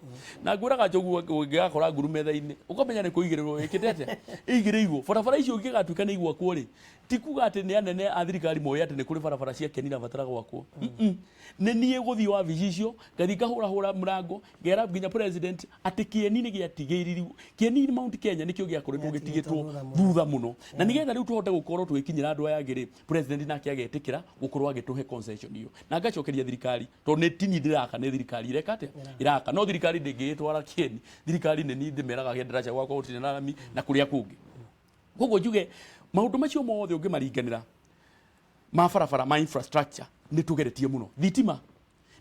na ngwĩraga Njogu ũngĩgakora nguru metha-inĩ ũkamenya nĩ kũigĩrĩrwo ĩkĩte atĩa ĩigĩrĩirwo. Barabara icio ingĩgatuĩka nĩ igwakwo rĩ, ti kuga atĩ nĩ anene a thirikari moĩ atĩ nĩ kũrĩ barabara cia Keni irabatara gwakwo. Nĩ niĩ gũthiĩ wabici icio, ngathiĩ ngahũrahũra mũrango, ngera nginya president atĩ Kĩeni nĩ gĩatigĩrĩirwo, Kĩeni Mount Kenya nĩkĩo gĩakoretwo gĩtigĩtwo thutha mũno, na nĩgetha rĩu tũhote gũkorwo tũgĩkinyĩra andũ aya angĩ rĩ, president nake agetĩkĩra gũkorwo agĩtũhe concession ĩyo, na ngacokeria thirikari tondũ nĩ tini ndĩraka, nĩ thirikari ĩreka atĩa ĩraka, no thirikari ndĩngĩgĩtwara Kĩeni. Thirikari nĩ niĩ ndĩmeraga gĩenderaca gwakwa gũtirĩ na rami na kũrĩa kũngĩ. Koguo njuge maũndũ macio mothe ũngĩmaringanĩra ma barabara, ma infrastructure, nĩ tũgeretie mũno. Thitima,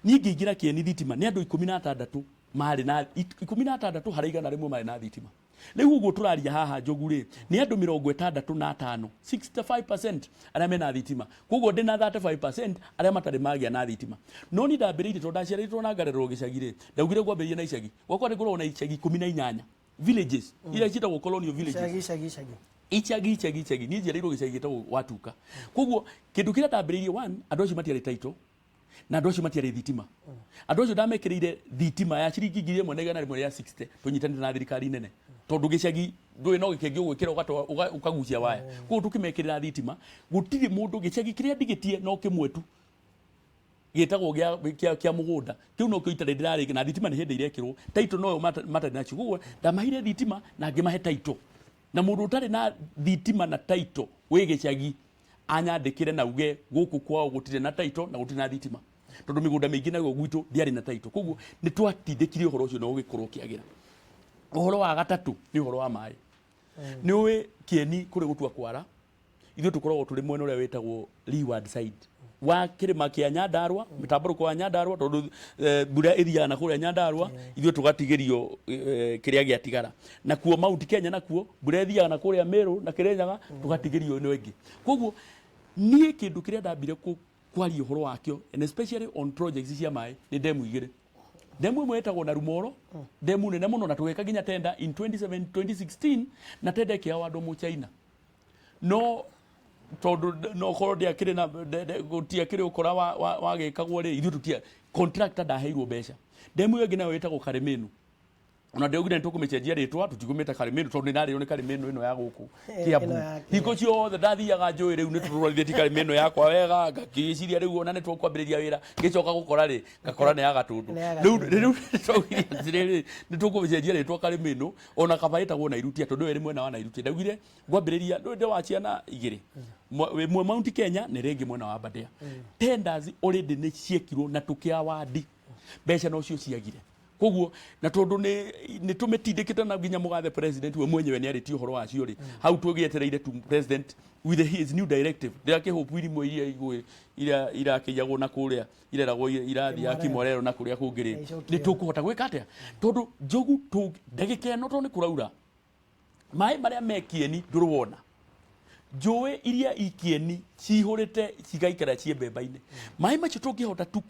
niĩ ngĩingĩra Kĩeni thitima nĩ andũ 16 marĩ na 16 harĩ 100 marĩ na thitima. Rĩu ũguo tũraria haha Njogu rĩ, nĩ andũ 65, 65% arĩa mena thitima. Koguo ndĩna 35% arĩa matarĩ magĩa na thitima. No niĩ ndambĩrĩirie tondũ ndaciarĩtwo na ngarererwo gĩcagi rĩ, ndaugire ngwambĩrĩria na icagi. Gwakwa nĩ ngoragwo na icagi 18 villages iria ciĩtagwo colonial villages. Icagi, icagi, icagi. Icagi, icagi, icagi. Niĩ njiarĩirwo gĩcagi gĩtagwo Watuka. Koguo kĩndũ kĩrĩa ndambĩrĩirie, one, andũ acio matiarĩ title na andũ acio matiarĩ thitima. Andũ acio ndamekĩrĩire thitima ya ciringi 1,160 tũnyitanĩte na thirikari nene, tondũ gĩcagi ndũĩ no gĩkĩngĩ ũgwĩkĩra ũkagucia waya. Koguo tũkĩmekĩrĩra thitima, gũtirĩ mũndũ gĩcagi kĩrĩa ndigĩtie no kĩmwe tu gĩtagwo kĩa mũgũnda, kĩu no kĩo itarĩ ndĩrarĩkia, na thitima nĩ hĩndĩ irekĩrwo, title noyo matarĩ nacio. Koguo ndamaheire thitima na ngĩmahe title, na mũndũ ũtarĩ na thitima na title wĩ gĩcagi anyandĩkĩre na uge gũkũ kwao gũtirĩ na title na gũtirĩ na thitima. Tondũ mĩgũnda mĩingĩ nayo gwitũ ndĩarĩ na title. Koguo nĩ twatindĩkire ũhoro ũcio na ũgĩkorwo ũkĩagĩra. Ũhoro wa gatatũ nĩ ũhoro wa maĩ. Nĩ ũĩ Kĩeni kũrĩ gũtua kwara, ithuĩ tũkoragwo tũrĩ mwena ũrĩa wĩtagwo leeward side wa kĩrĩma kĩa Nyandarua, mĩtambũrũko wa Nyandarua, tondũ mbura ĩthiaga na kũrĩa Nyandarua, ithuĩ tũgatigĩrio kĩrĩa gĩatigara. Nakuo Mount Kenya nakuo mbura ĩthiaga na kũrĩa Meru na Kĩrĩnyaga, tũgatigĩrio ĩno ĩngĩ. Koguo niĩ kĩndũ kĩrĩa ndambire kwaria ũhoro wakĩo, and especially on projects cia maĩ, nĩ ndemu igĩrĩ. Ndemu ĩmwe ĩtagwo Narumoro, ndemu nene mũno, na tũgĩka nginya tender in 27 2016, na tender ĩkĩawardwo Mũchaina. No tondũ no korwo ndiakĩrĩ na gũtiakĩrĩ ũkora wagĩkagwo rĩ, ithuĩ tũtia contractor ndaheirwo mbeca. Ndemu ĩyo ĩngĩ nayo ĩtagwo Karĩmĩnũ. Ona ndĩraugire nĩ tũkũmĩcenjia rĩtwa, tũtikũmĩta Karĩmĩnũ tondũ nĩ ndarĩrwo nĩ Karĩmĩnũ ĩno ya gũkũ Kiambu. Ĩno ya Hingo ciothe ndathiaga njũĩ rĩu nĩ tũrorithĩtie Karĩmĩnũ yakwa wega, ngakĩciria rĩu ona nĩ tũkwambĩrĩria wĩra, ngĩcoka gũkora rĩ, ngakora nĩ ya Gatũndũ. Nĩ ya Rĩu Gatũndũ. rĩu twaugire atĩrĩrĩ, nĩ tũkũmĩcenjia rĩtwa Karĩmĩnũ, ona kaba ĩtagwo Nairutia tondũ ĩyo ĩrĩ mwena wa Nairutia. Ndaugire ngwambĩrĩria ndũĩ ndĩ wa ciana igĩrĩ, ĩmwe Mount Kenya na ĩrĩa ĩngĩ mwena wa Aberdare. Tenders already nĩ ciekirwo na tũkĩawandi, mbeca nocio ciagire. Koguo na tondu ni tũmĩtindĩkĩte na nginya mũgathe president we mwenyewe nĩ arĩtie ũhoro wacio rĩ, hau tũgĩetereire tu president with his new directive. Ndĩrakĩhope irimũ iria igũ iria irakĩiyagwo na kũrĩa ireragwo irathiĩ Kimorero na kũrĩa kũngĩ rĩ, Icokie. nĩ tũkũhota gwĩka atĩa? Tondũ Njogu ndagĩka ĩno tondũ nĩ kũraura, maĩ marĩa me Kĩeni ndũrĩ wona. Njũĩ iria i Kĩeni cihũrĩte cigaikara ciĩ mbemba-inĩ. Maĩ macio tũngĩhota tu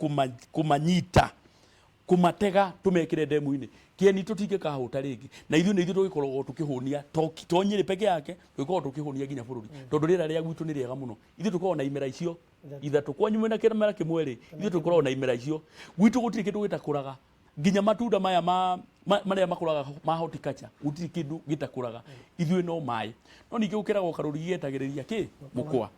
kũmanyita, kũmatega tũmekĩre ndemu-inĩ, Kĩeni tũtingĩkahũta rĩngĩ. Na ithuĩ nĩ ithuĩ tũgĩkoragwo tũkĩhũnia, to Nyĩrĩ peke yake, tũgĩkoragwo tũkĩhũnia nginya bũrũri. Tondũ rĩera rĩa gwitũ nĩ rĩega mũno. Ithuĩ tũkoragwo na imera icio ithatũ. Kwanyu mwĩna kĩmera kĩmwe rĩ, ithuĩ tũkoragwo na imera icio. Gwitũ gũtirĩ kĩndũ gĩtakũraga. Nginya matunda maya marĩa makũraga ma horticulture, gũtirĩ kĩndũ gĩtakũraga. Ithuĩ no maĩ. No ningĩ gũkĩragwo karũrigi getagĩrĩria kĩ? Mũkwa.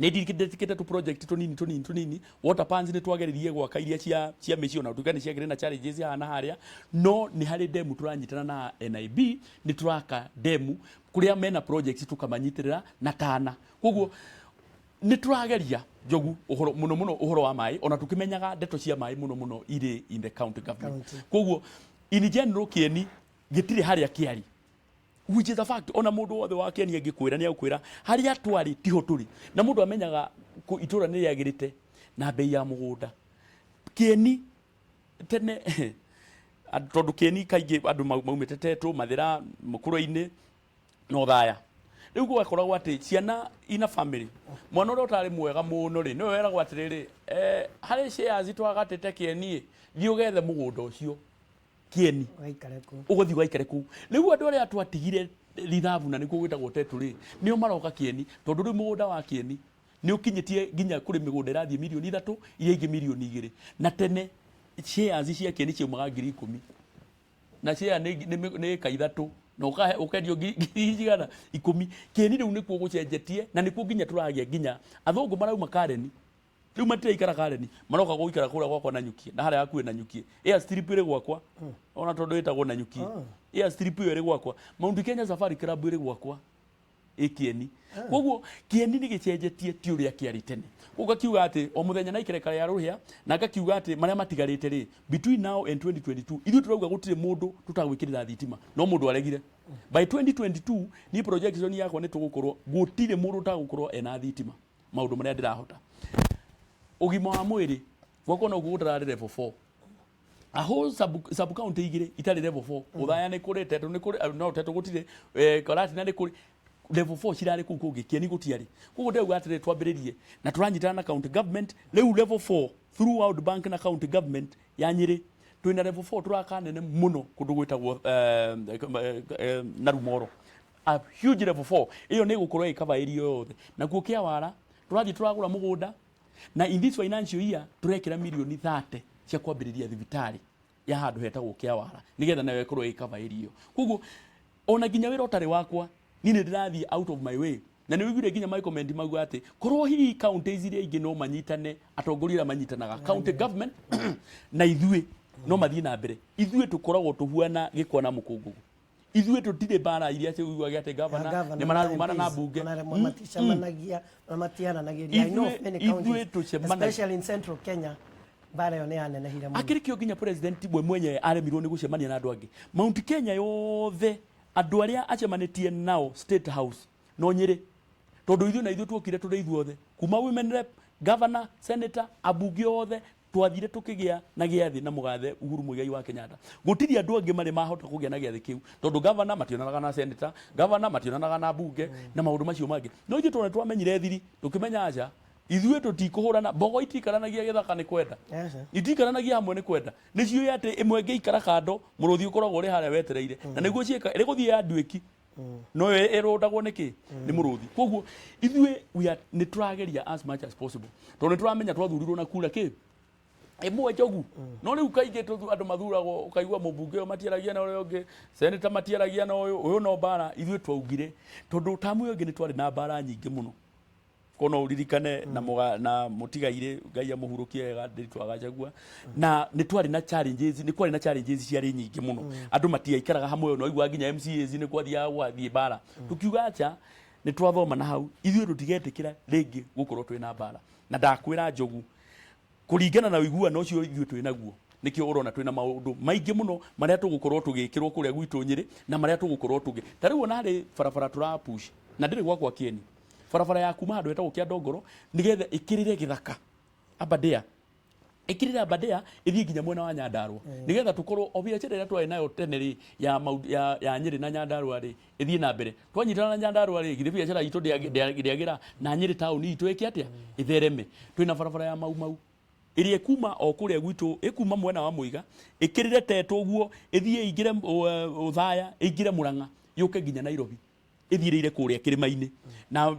Nĩ ndĩkĩte tũ project tũnini tũnini tũnini. Water pans nĩ twageririe gwaka iria cia mĩciĩ, ona gũtuĩka nĩ ciakĩrĩ na challenges haha na harĩa, no nĩ harĩ ndemu tũranyitana na NIB, nĩ tũraka ndemu kũrĩa mena projects tũkamanyitĩrĩra na Tana. Koguo nĩ tũrageria Njogu ũhoro mũno mũno ũhoro wa maĩ, ona tũkĩmenyaga ndeto cia maĩ mũno mũno irĩ in the county government. County. Koguo in general Kĩeni gĩtirĩ harĩa kĩarĩ, which is a fact. Ona mũndũ wothe wa Kĩeni angĩkwĩra nĩ agũkwĩra harĩa twarĩ tiho tũrĩ, na mũndũ amenyaga itũra nĩ rĩagĩrĩte na bei ya mũgũnda. Kĩeni tene, tondũ Kĩeni kaingĩ andũ maumĩte Tetũ, Mathĩra, Mũkũrwe-inĩ na Othaya. Rĩu gwakoragwo atĩ ciana ina family, mwana ũrĩa ũtarĩ mwega mũno rĩ, nĩwe weragwo atĩrĩrĩ, harĩ shares twagatĩte Kĩeni ĩ, thiĩ ũgethe mũgũnda ũcio Kĩeni. Ũgaikare kũu. Ũgũthiĩ ũgaikare kũu. Rĩu andũ arĩa twatigire rithabu na nĩkuo gwĩtagwo Tetũ rĩ, nĩo maroka Kĩeni, tondũ rĩu mũgũnda wa Kĩeni nĩ ũkinyĩtie nginya kũrĩ mĩgũnda ĩrathiĩ mirioni 3, iria ingĩ mirioni 2. Na tene shares cia Kĩeni ciaumaga 10,000. Na share nĩ ĩka 3 na ũkendio ngiri cigana? 10. Kĩeni rĩu nĩkuo gũcenjetie, na nĩkuo nginya tũragĩa nginya athũngũ marauma Karen. Rĩu matiraikara Karen, maroka gũikara kũrĩa gwakwa Nanyukie, na harĩa hakuhĩ Nanyukie. Airstrip ĩrĩ gwakwa, ona tondũ ĩtagwo Nanyukie. Airstrip ĩyo ĩrĩ gwakwa. Mount Kenya Safari Club ĩrĩ gwakwa ĩ Kĩeni. Koguo Kĩeni nĩ gĩcenjetie, ti ũrĩa kĩarĩ tene. Koguo ngakiuga atĩ o mũthenya na ikereka rĩa rũhĩa, na ngakiuga atĩ marĩa matigarĩte rĩ, between now and 2022, ithuĩ tũrauga gũtirĩ mũndũ tũtagwĩkĩrĩra thitima, no mũndũ aregire. By 2022, niĩ projection yakwa nĩ tũgũkorwo gũtirĩ mũndũ ũtagũkorwo ena thitima. Maũndũ marĩa ndĩrahota. Ũgima wa mwĩrĩ, gwakwa noguo gũtararĩ level 4. A whole sub county igĩrĩ itarĩ level 4. Othaya nĩ kũrĩ, Tetũ nĩ kũrĩ, no Tetũ gũtirĩ, Karatina nĩ kũrĩ. Level 4 cirarĩ kũu kũngĩ, Kĩeni gũtiarĩ. Koguo ndĩrauga atĩrĩrĩ, twambĩrĩrie na tũranyitana na county government, rĩu level 4 through World Bank na county government ya Nyĩrĩ, twĩna level 4 tũraka nene mũno kũndũ gwĩtagwo Narumoro. A huge level 4 ĩyo nĩ ĩgũkorwo ĩ cover area yothe. Nakuo Kĩawara tũrathiĩ tũragũra mũgũnda, na in this financial year tũrekĩra mirioni 30 cia kwambĩrĩria thibitarĩ ya handũ hetagwo Kĩawara, nĩgetha nayo ĩkorwo ĩ cover area ĩyo. Koguo ona nginya wĩra ũtarĩ wakwa, niĩ nĩ ndĩrathiĩ out of my way. Na nĩ ũiguire nginya my comment mauga atĩ korwo hihi counties iria ingĩ no manyitane, atongoria arĩa manyitanaga county government na ithuĩ no mathiĩ na mbere. Ithuĩ tũkoragwo tũhuana gĩkwa na mũkũngũgũ. Ithuĩ tũtirĩ mbara iria ciugaga atĩ governor nĩ mararumana na mbunge. Maticemanagia na matiaranagĩria. I know of many Ithuĩ counties, tũcemanagia. especially in Central Kenya. Mbara ĩyo nĩ yanenehire mũno. Akĩrĩ kĩo nginya president we mwenyewe aremirwo nĩ gũcemania na andũ angĩ. Mount Kenya yothe andũ arĩa acemanĩtie nao State House no Nyĩrĩ, tondũ ithuĩ na ithuĩ tuokire tũrĩ ithuothe kuma women rep, governor, senator, ambunge othe twathire tukigĩa na gĩathĩ na mũgathe Uhuru Muigai wa Kenyatta. Gũtirĩ andũ angĩ marĩ mahota kũgĩa na gĩathĩ kĩu, tondũ governor mationanaga na senator, governor mationanaga na mbunge na maũndũ macio mangĩ. No ithuĩ tondũ twamenyire thiri, tũkĩmenya aca, ithuĩ tũtikũhũrana, mbogo itikaranagia gĩthaka nĩ kwenda, itikaranagia hamwe nĩ kwenda, nĩ ciũĩ atĩ ĩmwe ĩngĩikara kando mũrũthi ũkoragwo ũrĩ harĩa wetereire, na nĩguo ciĩka ĩrĩgũthiĩ ya nduĩki no ĩrũndagwo nĩ kĩ? Nĩ mũrũthi. Koguo ithuĩ we are nĩ tũrageria as much as possible, tondũ nĩ tũramenya twathurirwo na kura kĩ ĩmwe, Njogu. No rĩu kaingĩ andũ mathuragwo, ũkaigua mũmbunge ũyũ matiaragia na ũrĩa ũngĩ, senator matiaragia na ũyũ, ũyũ no mbara. Ithuĩ twaugire tondũ tamu ĩyo ĩngĩ nĩ twarĩ na mbara nyingĩ mũno, ko no uririkane na muga, na mutigaire Ngai amuhurukie wega, Ndiritu wa Gachagua, na nĩ twarĩ na challenges, nĩ kwarĩ na challenges ciarĩ nyingĩ mũno, andũ matiaikaraga hamwe, no igua nginya MCAs nĩ kwathiaga gwathiĩ mbara. Tukiuga acha, nĩ twathoma na hau, ithuĩ tũtigetĩkĩra rĩngĩ gũkorwo twĩ na mbara. Na ndakwĩra, Njogu, kũringana na ũiguano ũcio ithuĩ twĩ naguo, nĩkĩo ũrona twĩna maũndũ maingĩ mũno marĩa tũgũkorwo tũgĩkĩrwo kũrĩa gwitũ Nyĩrĩ, na marĩa tũgũkorwo tũgĩ ta rĩu ona harĩ barabara tũra push na ndĩrĩ gwakwa Kĩeni, barabara ya kuma handũ hetagwo Kĩandongoro nĩgetha ĩkĩrĩre gĩthaka Aberdare, ĩkĩrĩre Aberdare ĩthiĩ nginya mwena wa Nyandarua, nĩgetha tũkorwo o biacara ĩrĩa twarĩ nayo tene rĩ ya Nyĩrĩ na Nyandarua rĩ ĩthiĩ na mbere. Twanyitana na Nyandarua rĩ, githĩ biacara itũ ndĩagĩra na Nyĩrĩ taũni itũ ĩke atĩa? Ĩthereme. Twĩna barabara ya Mau Mau ĩrĩa ĩkuma o kũrĩa gwitũ, ĩkuma mwena wa Mũiga, ĩkĩrĩre Tetũ ũguo, ĩthiĩ ĩingĩre Othaya, ĩingĩre Mũrang'a, yũke nginya Nairobi, ĩthiĩrĩire kũrĩa kĩrĩma-inĩ, na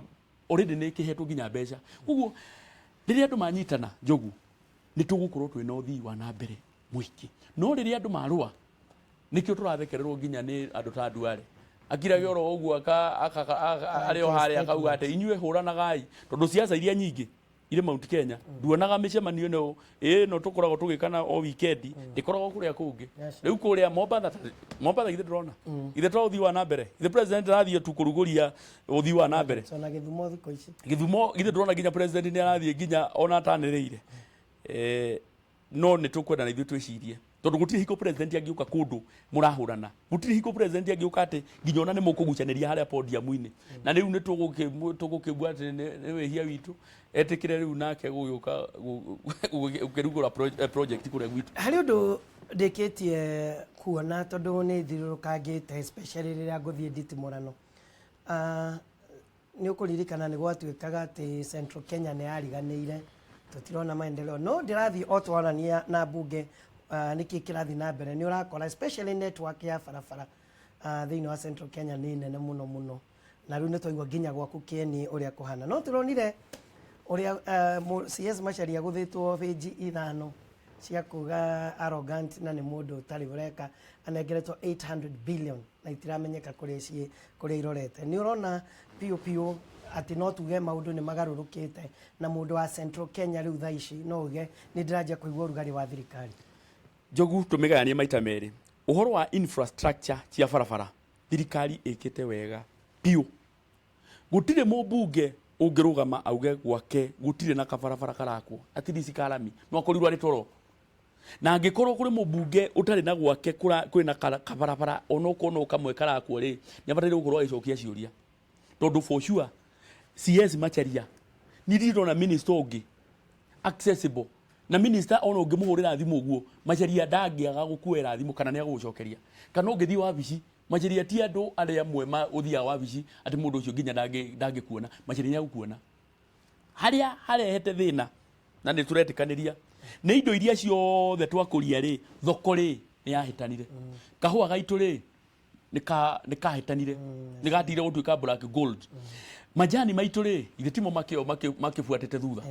already nĩ ĩkĩhetwo nginya mbeca. Koguo rĩrĩa andũ manyitana, Njogu, nĩ tũgũkorwo twĩna ũthii wa na mbere mũingĩ. No rĩrĩa andũ marũa, nĩkĩo tũrathekererwo nginya nĩ andũ ta Duale, akirage oro ũguo arĩ o harĩa akauga atĩ inyuĩ hũranagai, tondũ siasa iria nyingĩ irĩ Mount Kenya nduonaga mĩcemanio ĩno ĩno tũkoragwo tũgĩkana o weekend, ndĩkoragwo kũrĩa kũngĩ. Rĩu kũrĩa Mombatha, Mombatha githĩ ndũrona githĩ to ũthii wa na mbere? Githĩ president arathiĩ tu kũrugũria ũthii wa na mbere? Ona Gĩthumo thikũ ici. Gĩthumo githĩ ndũrona nginya president nĩ arathiĩ nginya ona atanĩrĩire? No nĩ tũkwenda na ithuĩ twĩcirie, tondũ gũtirĩ hingo president angĩũka kũndũ mũrahũrana, gũtirĩ hingo president angĩũka atĩ nginya ona nĩ mũkũgucanĩria harĩa podium-inĩ. Na rĩu nĩ tũgũkĩigua atĩ nĩ wĩhia witũ etĩkĩre rĩu nake gũgĩũka gũkĩrugũra project kũrĩa gwitũ. Harĩ ũndũ ndĩkĩtie kuona, tondũ nĩ thiũrũrũkangĩte, especially rĩrĩa ngũthiĩ nditimũrano. Nĩ ũkũririkana nĩ gwatuĩkaga atĩ Central Kenya nĩ yariganĩire, tũtirona maendeleo, no ndĩrathiĩ o twarania na mbunge nĩkĩ kĩrathiĩ na mbere, nĩ ũrakora especially network ya barabara thĩinĩ wa Central Kenya nĩ nene mũno mũno, na rĩu nĩ twaigua nginya gwaku Kĩeni ũrĩa kũhana. No tũronire ũrĩa CS Macharia agũthĩtwo bĩnji 5 cia kuga arrogant na nĩ mũndũ ũtarĩ ũreka, anengeretwo 800 billion na itiramenyeka kũrĩa ciĩ, kũrĩa irorete. Nĩ ũrona piũ piũ atĩ no tuge maũndũ nĩ magarũrũkĩte, na mũndũ wa Central Kenya rĩu thaa ici no uge nĩ ndĩranjia kũigua ũrugarĩ wa thirikari? Njogu, tũmĩgayanie maita merĩ. Ũhoro wa infrastructure cia barabara, thirikari ĩkĩte wega biũ. Gũtirĩ mũmbunge ũngĩrũgama auge gwake gũtirĩ na kabarabara karakwo, at least karami, no akorirwo arĩ toro. Na angĩkorwo kũrĩ mũmbunge ũtarĩ na gwake kwĩna kabarabara onokorwo no kamwe karakwo rĩ, nĩ abataire gũkorwo agĩcokia ciũria, tondũ for sure CS Macharia niĩ ndirĩ ndona minister ũngĩ accessible, na minister ona ũngĩmũhũrĩra thimũ ũguo, Macharia ndangĩaga gũkuoera thimũ kana nĩ agũgũcokeria, kana ũngĩthiĩ wabici Macharia, ti andũ arĩa amwe ũthiaga wabici atĩ mũndũ ũcio nginya ndangĩkuona. Macharia nĩ agũkuona. Harĩa harehete thĩna na nĩ tũretĩkanĩria nĩ indo iria ciothe twakũria rĩ, thoko rĩ nĩ yahĩtanire, kahũa gaitũ rĩ nĩ kahĩtanire, nĩ gatigire gũtuĩka black gold. Majani maitũ rĩ, ithe timo makĩo makĩbuatĩte thutha.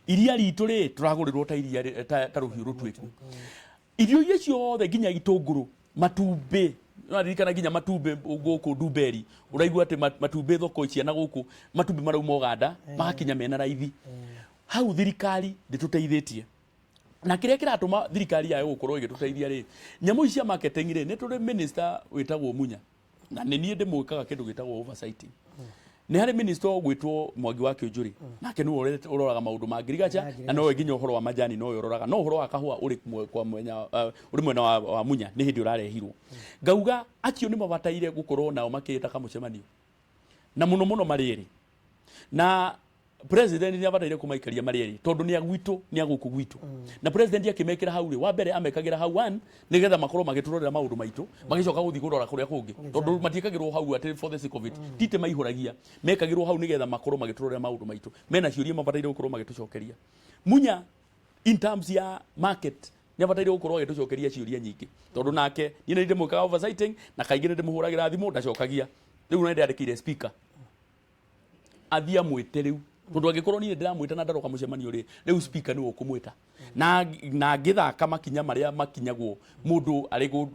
Iria ritũ rĩ, tũragũrĩrwo ta iria ta rũhiũ rũtuĩku. Irio iria ciothe nginya itũngũrũ, matumbĩ, nĩwaririkana nginya matumbĩ gũkũ Ndumberi, ũraigua atĩ matumbĩ thoko cia na gũkũ, matumbĩ marauma Ũganda magakinya mena raithi. Hau thirikari ndĩtũteithĩtie, na kĩrĩa kĩratũma thirikari yayo gũkorwo ĩgĩtũteithia rĩ, nyamũ ici cia marketing rĩ, nĩ tũrĩ minister wĩtagwo Munya, na nĩ niĩ ndĩmwĩkaga kĩndũ gĩtagwo oversighting. Nĩ harĩ minister ũgwĩtwo Mwangi wa Kĩũnjũrĩ, nake nĩwe ũroraga maũndũ ma ngirigaca, na nowe nginya ũhoro wa majani nowe ũroraga, no ũhoro wa kahũa ũrĩ kwa mwenya, ũrĩ mwena wa Munya, nĩ hĩndĩ ũrarehirwo. Ngauga acio nĩ mabataire gũkorwo nao makĩĩta kamũcemanio, na mũno mũno marĩ erĩ, na president nĩ abataire kũmaikaria marĩ erĩ, tondũ nĩ a gwitũ, nĩ a gũkũ gwitũ. Na president akĩmekĩra hau rĩ, wa mbere amekagĩra hau one nĩgetha makorwo magĩtũrorera maũndũ maitũ, magĩcoka gũthiĩ kũrora kũrĩa kũngĩ, tondũ matiĩkagĩrwo hau atĩ for the sake of it, tite maihũragia, mekagĩrwo hau nĩgetha makorwo magĩtũrorera maũndũ maitũ. Mena ciũria mabataire gũkorwo magĩtũcokeria. Munya in terms ya market nĩ abataire gũkorwo agĩtũcokeria ciũria nyingĩ, tondũ nake niĩ nĩ ndĩmwĩkaga oversighting, na kaingĩ nĩ ndĩmũhũragĩra thimũ ndacokagia. Rĩu nĩ ndĩandĩkĩire speaker athiĩ amwĩte rĩu, tondũ angĩkorwo niĩ ndĩramwĩta na ndaroka mũcemanio rĩ, rĩu speaker nĩwe ũkũmwĩta, na ngĩthaka makinya marĩa makinyagwo mũndũ arĩ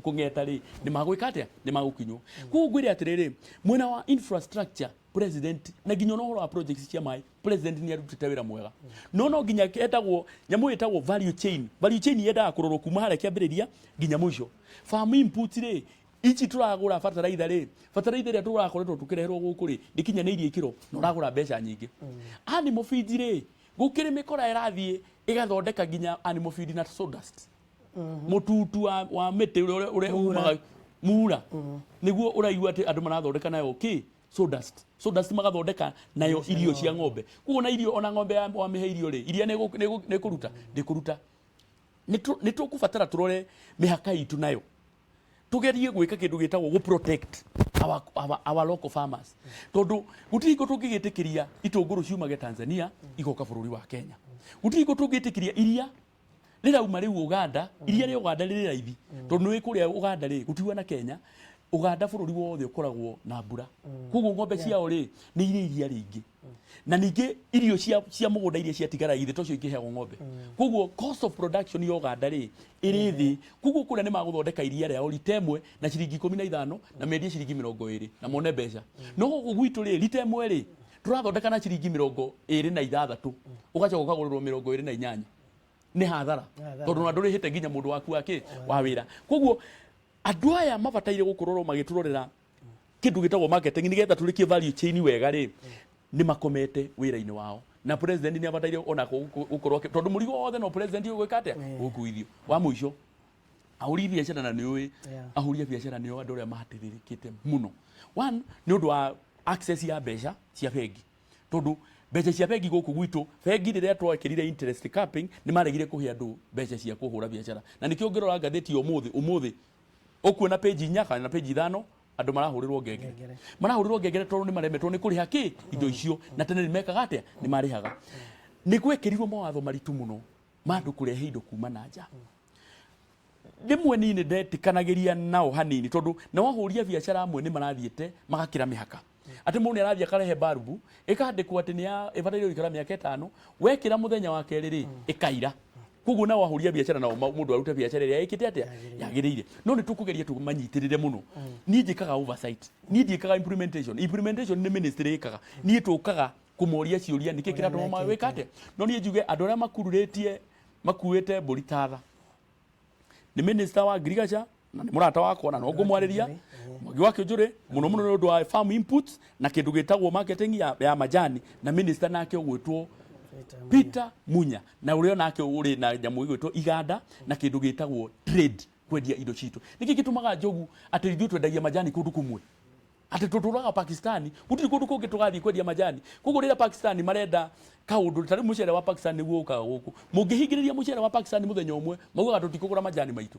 kũng'eta rĩ, nĩ magwĩka atĩa, nĩ magũkinywo. Koguo ngwĩre atĩrĩrĩ, mwena wa infrastructure president, na nginya ona ũhoro wa projects cia maĩ, president nĩ arutĩte wĩra mwega, no nginya etagwo nyamũ ĩtagwo value chain. Value chain yendaga kũrorwo kuma harĩa kĩambĩrĩria nginya mũico. Farm input rĩ, ici tũragũra bataraitha rĩ, bataraitha ĩrĩa tũrakoretwo tũkĩreherwo gũkũ rĩ, ndĩkinyanĩirie ikĩro na ũragũra mbeca nyingĩ. Animal feed rĩ, gũkĩrĩ mĩkora ĩrathiĩ ĩgathondeka nginya animal feed na sawdust, mũtutu wa mĩtĩ ũrĩa umaga mura, nĩguo ũraigua atĩ andũ marathondeka nayo kĩ sawdust, sawdust magathondeka nayo irio cia ng'ombe. Koguo na irio, ona ng'ombe wamĩhe irio rĩ, iria nĩ kũruta ndĩkũruta. Nĩ tũkũbatara tũrore mĩhaka itũ nayo, tugerie gwĩka kĩndũ gĩtagwo gũ protect our local farmers, tondũ gũtirĩ hingo tũngĩgĩtĩkĩria itũngũrũ ciumage Tanzania igoka bũrũri wa Kenya. Gũtirĩ hingo tũngĩtĩkĩria iria rĩrauma rĩu Uganda, iria rĩa Uganda rĩrĩ raithi, tondũ nĩ kũrĩa Uganda rĩ gũtihuana na Kenya. Uganda bũrũri wothe ũkoragwo na mbura, koguo ng'ombe ciao rĩ nĩ irĩ iria rĩingĩ, na ningĩ irio cia mũgũnda iria ciatigara githĩ tocio ingĩheagwo ng'ombe. Koguo cost of production ya Uganda rĩ ĩrĩ thĩ, koguo kũrĩa nĩ magũthondeka iria rĩao rita ĩmwe na ciringi 15 na mendie ciringi 20 na mone mbeca. No gũkũ gwitũ rĩ, rita ĩmwe rĩ tũrathondeka na ciringi 26, ũgacoka ũkagũrĩrwo 28, nĩ hathara, tondũ ona ndũrĩhĩte nginya mũndũ waku wake wa wĩra. Koguo andũ aya mabataire gũkorwo magĩtũrorera kĩndũ gĩtagwo marketing nĩgetha tũrĩkie value chain wega rĩ, nĩ makomete wĩra-inĩ wao, na president nĩ abataire ona gũkorwo tondũ mũrigo wothe no president ũgwĩka atĩa, gũkuithio. Wa mũico, ahũri biacara, na nĩ ũĩ ahũri a biacara nĩo andũ arĩa mahatĩrĩrĩkĩte mũno. One, nĩ ũndũ wa access ya mbeca cia bengi, tondũ mbeca cia bengi gũkũ gwitũ, bengi rĩrĩa twekĩrire interest capping nĩ maregire kũhe andũ mbeca cia kũhũra biacara, na nĩkĩo ũngĩrora ngathĩti ũmũthĩ, ũmũthĩ ũkuona page 4 kana page 5, andũ marahũrĩrwo ngengere, marahũrĩrwo ngengere tondũ nĩ maremetwo nĩ kũrĩha kĩ indo icio. Na tene nĩ mekaga atĩa? Nĩ marĩhaga. Nĩ gwekĩrirwo mawatho maritũ mũno ma andũ kũrehe indo kuma na nja. Rĩmwe niĩ nĩ ndetĩkanagĩria nao hanini, tondũ nao ahũri a biacara amwe nĩ marathiĩte magakĩra mĩhaka, atĩ mũndũ nĩ arathiĩ akarehe barubu ĩkandĩkwo atĩ nĩ ya ĩbataire gũikara mĩaka 5, wekĩra mũthenya wa kerĩ rĩ ĩkaira. Koguo nao ahũri a biacara nao mũndũ arute biacara ĩrĩa ĩkĩte atĩa yagĩrĩire, no nĩ tũkũgeria tũmanyitĩrĩre mũno. Niĩ njĩkaga oversight, niĩ ndiĩkaga implementation. Implementation nĩ ministry ĩkaga, niĩ tũkaga kũmoria ciũria nĩkĩ kĩratũma mawĩka atĩa. No niĩ njuge andũ arĩa makururĩtie makuĩte mbũri tatha nĩ minister wa agriculture, na nĩ mũrata wakwa na no ngũmwarĩria, Mwangi wa Kĩũnjũrĩ, mũno mũno nĩ ũndũ wa farm inputs na kĩndũ gĩtagwo marketing ya majani, na minister nake ũgwĩtwo Peter Munya, na ũrĩa nake ũrĩ na nyamũ ĩgwĩtwo iganda na kĩndũ gĩtagwo trade, kwendia indo citũ. Nĩkĩ gĩtũmaga, Njogu, atĩ ithuĩ twendagia majani kũndũ kũmwe, atĩ tũtũraga Pakistani, gũtirĩ kũndũ kũngĩ tũgathiĩ kwendia majani? Koguo rĩrĩa Pakistani marenda kaũndũ ta rĩu mũcere wa Pakistan nĩguo ũkaga gũkũ, mũngĩhingĩrĩria mũcere wa Pakistan mũthenya ũmwe, maugaga tũtikũgũra majani maitũ.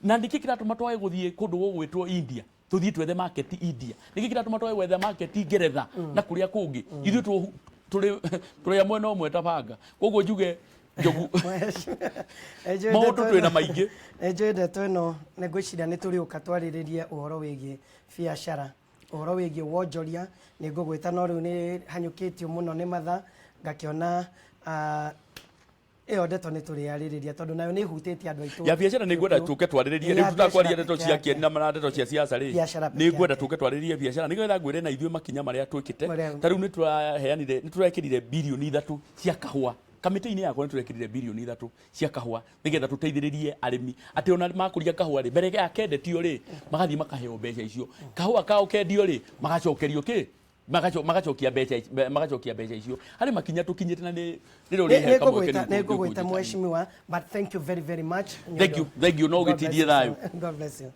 Na nĩkĩ kĩratũma twage gũthiĩ kũndũ gũgwĩtwo India, tũthiĩ twethe market India? Nĩkĩ kĩratũma twage gwetha market Ngeretha na kũrĩa kũngĩ? Ithuĩ tũrĩ a mwena ũmwe ta banga. Koguo njuge, Njogu, maũndũ twĩna maingĩ. Nĩnjũĩ ndeto ĩno, nĩ ngwĩciria nĩ tũrĩũka twarĩrĩrie ũhoro wĩgiĩ biacara, ũhoro wĩgiĩ wonjoria, nĩ ngũgwĩta, no rĩu nĩ hanyũkĩtio mũno nĩ mathaa, ngakĩona ĩyo ndeto nĩ tũrĩarĩrĩria tondũ nayo nĩ ĩhutĩtie andũ aitũ. Ya biacara nĩ ngwenda tũke twarĩrĩrie. Ya Rĩu tũtakwaria biacara ndeto peke cia yake. kĩeni na ndeto cia siasa rĩ, Biacara peke nĩ ngwenda yake. tũke twarĩrĩrie biacara nĩgetha ngwĩre na ithuĩ makinya marĩa twĩkĩte. Ta rĩu nĩ tũraheanire, nĩ tũrekĩrire birioni 3 cia kahũa kamĩtĩ-inĩ yakwa, nĩ tũrekĩrire birioni 3 cia kahũa nĩgetha tũteithĩrĩrie arĩmi atĩ ona makũria kahũa rĩ, mbere ya kendetio rĩ, magathiĩ makaheo mbeca icio, kahũa kao kendio rĩ, magacokerio kĩ. Magacokia mbeca magacokia mbeca icio harĩ makinya tũkinyĩte na nĩ rĩrĩa ũrĩhe kamweke nĩ ngũgwĩta mheshimiwa, but thank you very very much. Thank you, thank you, no God bless ũgĩtindie you, thayũ. Sir. God bless you.